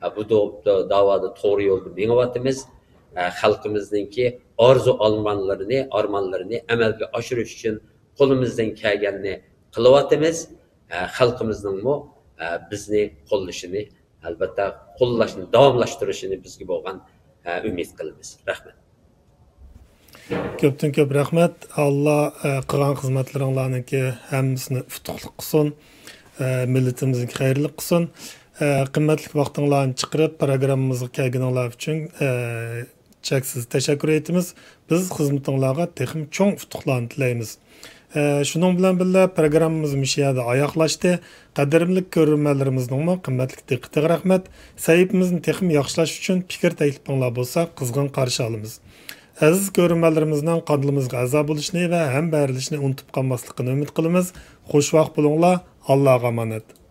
ئە، بۇ دو-، دو-، داۋادا توغرا يولدا مېڭىۋاتىمىز. ئە، خەلقىمىزنىڭكى ئارزۇ ئارمانلىرىنى، ئارمانلىرىنى ئەمەلگە ئاشۇرۇش ئۈچۈن قولىمىزدىن كەلگەننى قىلىۋاتىمىز. ئە، خەلقىمىزنىڭمۇ، ئە، بىزنى قوللىشىنى، ئەلۋەتتە، قوللاشنى داۋاملاشتۇرۇشىنى بىزگە بولغان، ئە، ئۈمىد قىلىمىز. رەھمەت. كۆپتىن كۆپ رەھمەت. ئاللا، ئە، قىلغان خىزمەتلىرىڭلارنىڭكى ھەممىسىنى ئۇتۇقلۇق قىلسۇن. ئە، مىللىتىمىزنىڭكى خەيرلىك قىلسۇن. ئە، قىممەتلىك ۋاقتىڭلارنى چىقىرىپ، پروگراممىمىزغا كەلگىنىڭلار ئۈچۈن، ئە، چەكسىز تەشەككۈر ئېيتىمىز. بىز خىزمىتىڭلارغا تېخىمۇ چوڭ ئۇتۇقلارنى تىلەيمىز. ئە، شۇنىڭ بىلەن بىللە، پروگراممىمىز مۇشۇ يەردە ئاياغلاشتى. قەدىرىملىك كۆرۈرمەنلىرىمىزنىڭمۇ قىممەتلىك دىققىتىگە رەھمەت. سەھىپىمىزنى تېخىمۇ ياخشىلاش ئۈچۈن پىكىر تەكلىپىڭلار بولسا، قىزغىن قارشى ئالىمىز. ئەزىز كۆرۈرمەنلىرىمىزنىڭ قانىلىمىزغا ئەزا بولۇشنى ۋە ھەمبەھىرلىشىشنى ئۇنتۇپ قالماسلىقىنى ئۈمىد قىلىمىز. خوش ۋاقىت بولۇڭلار. ئاللاغا ئامانەت.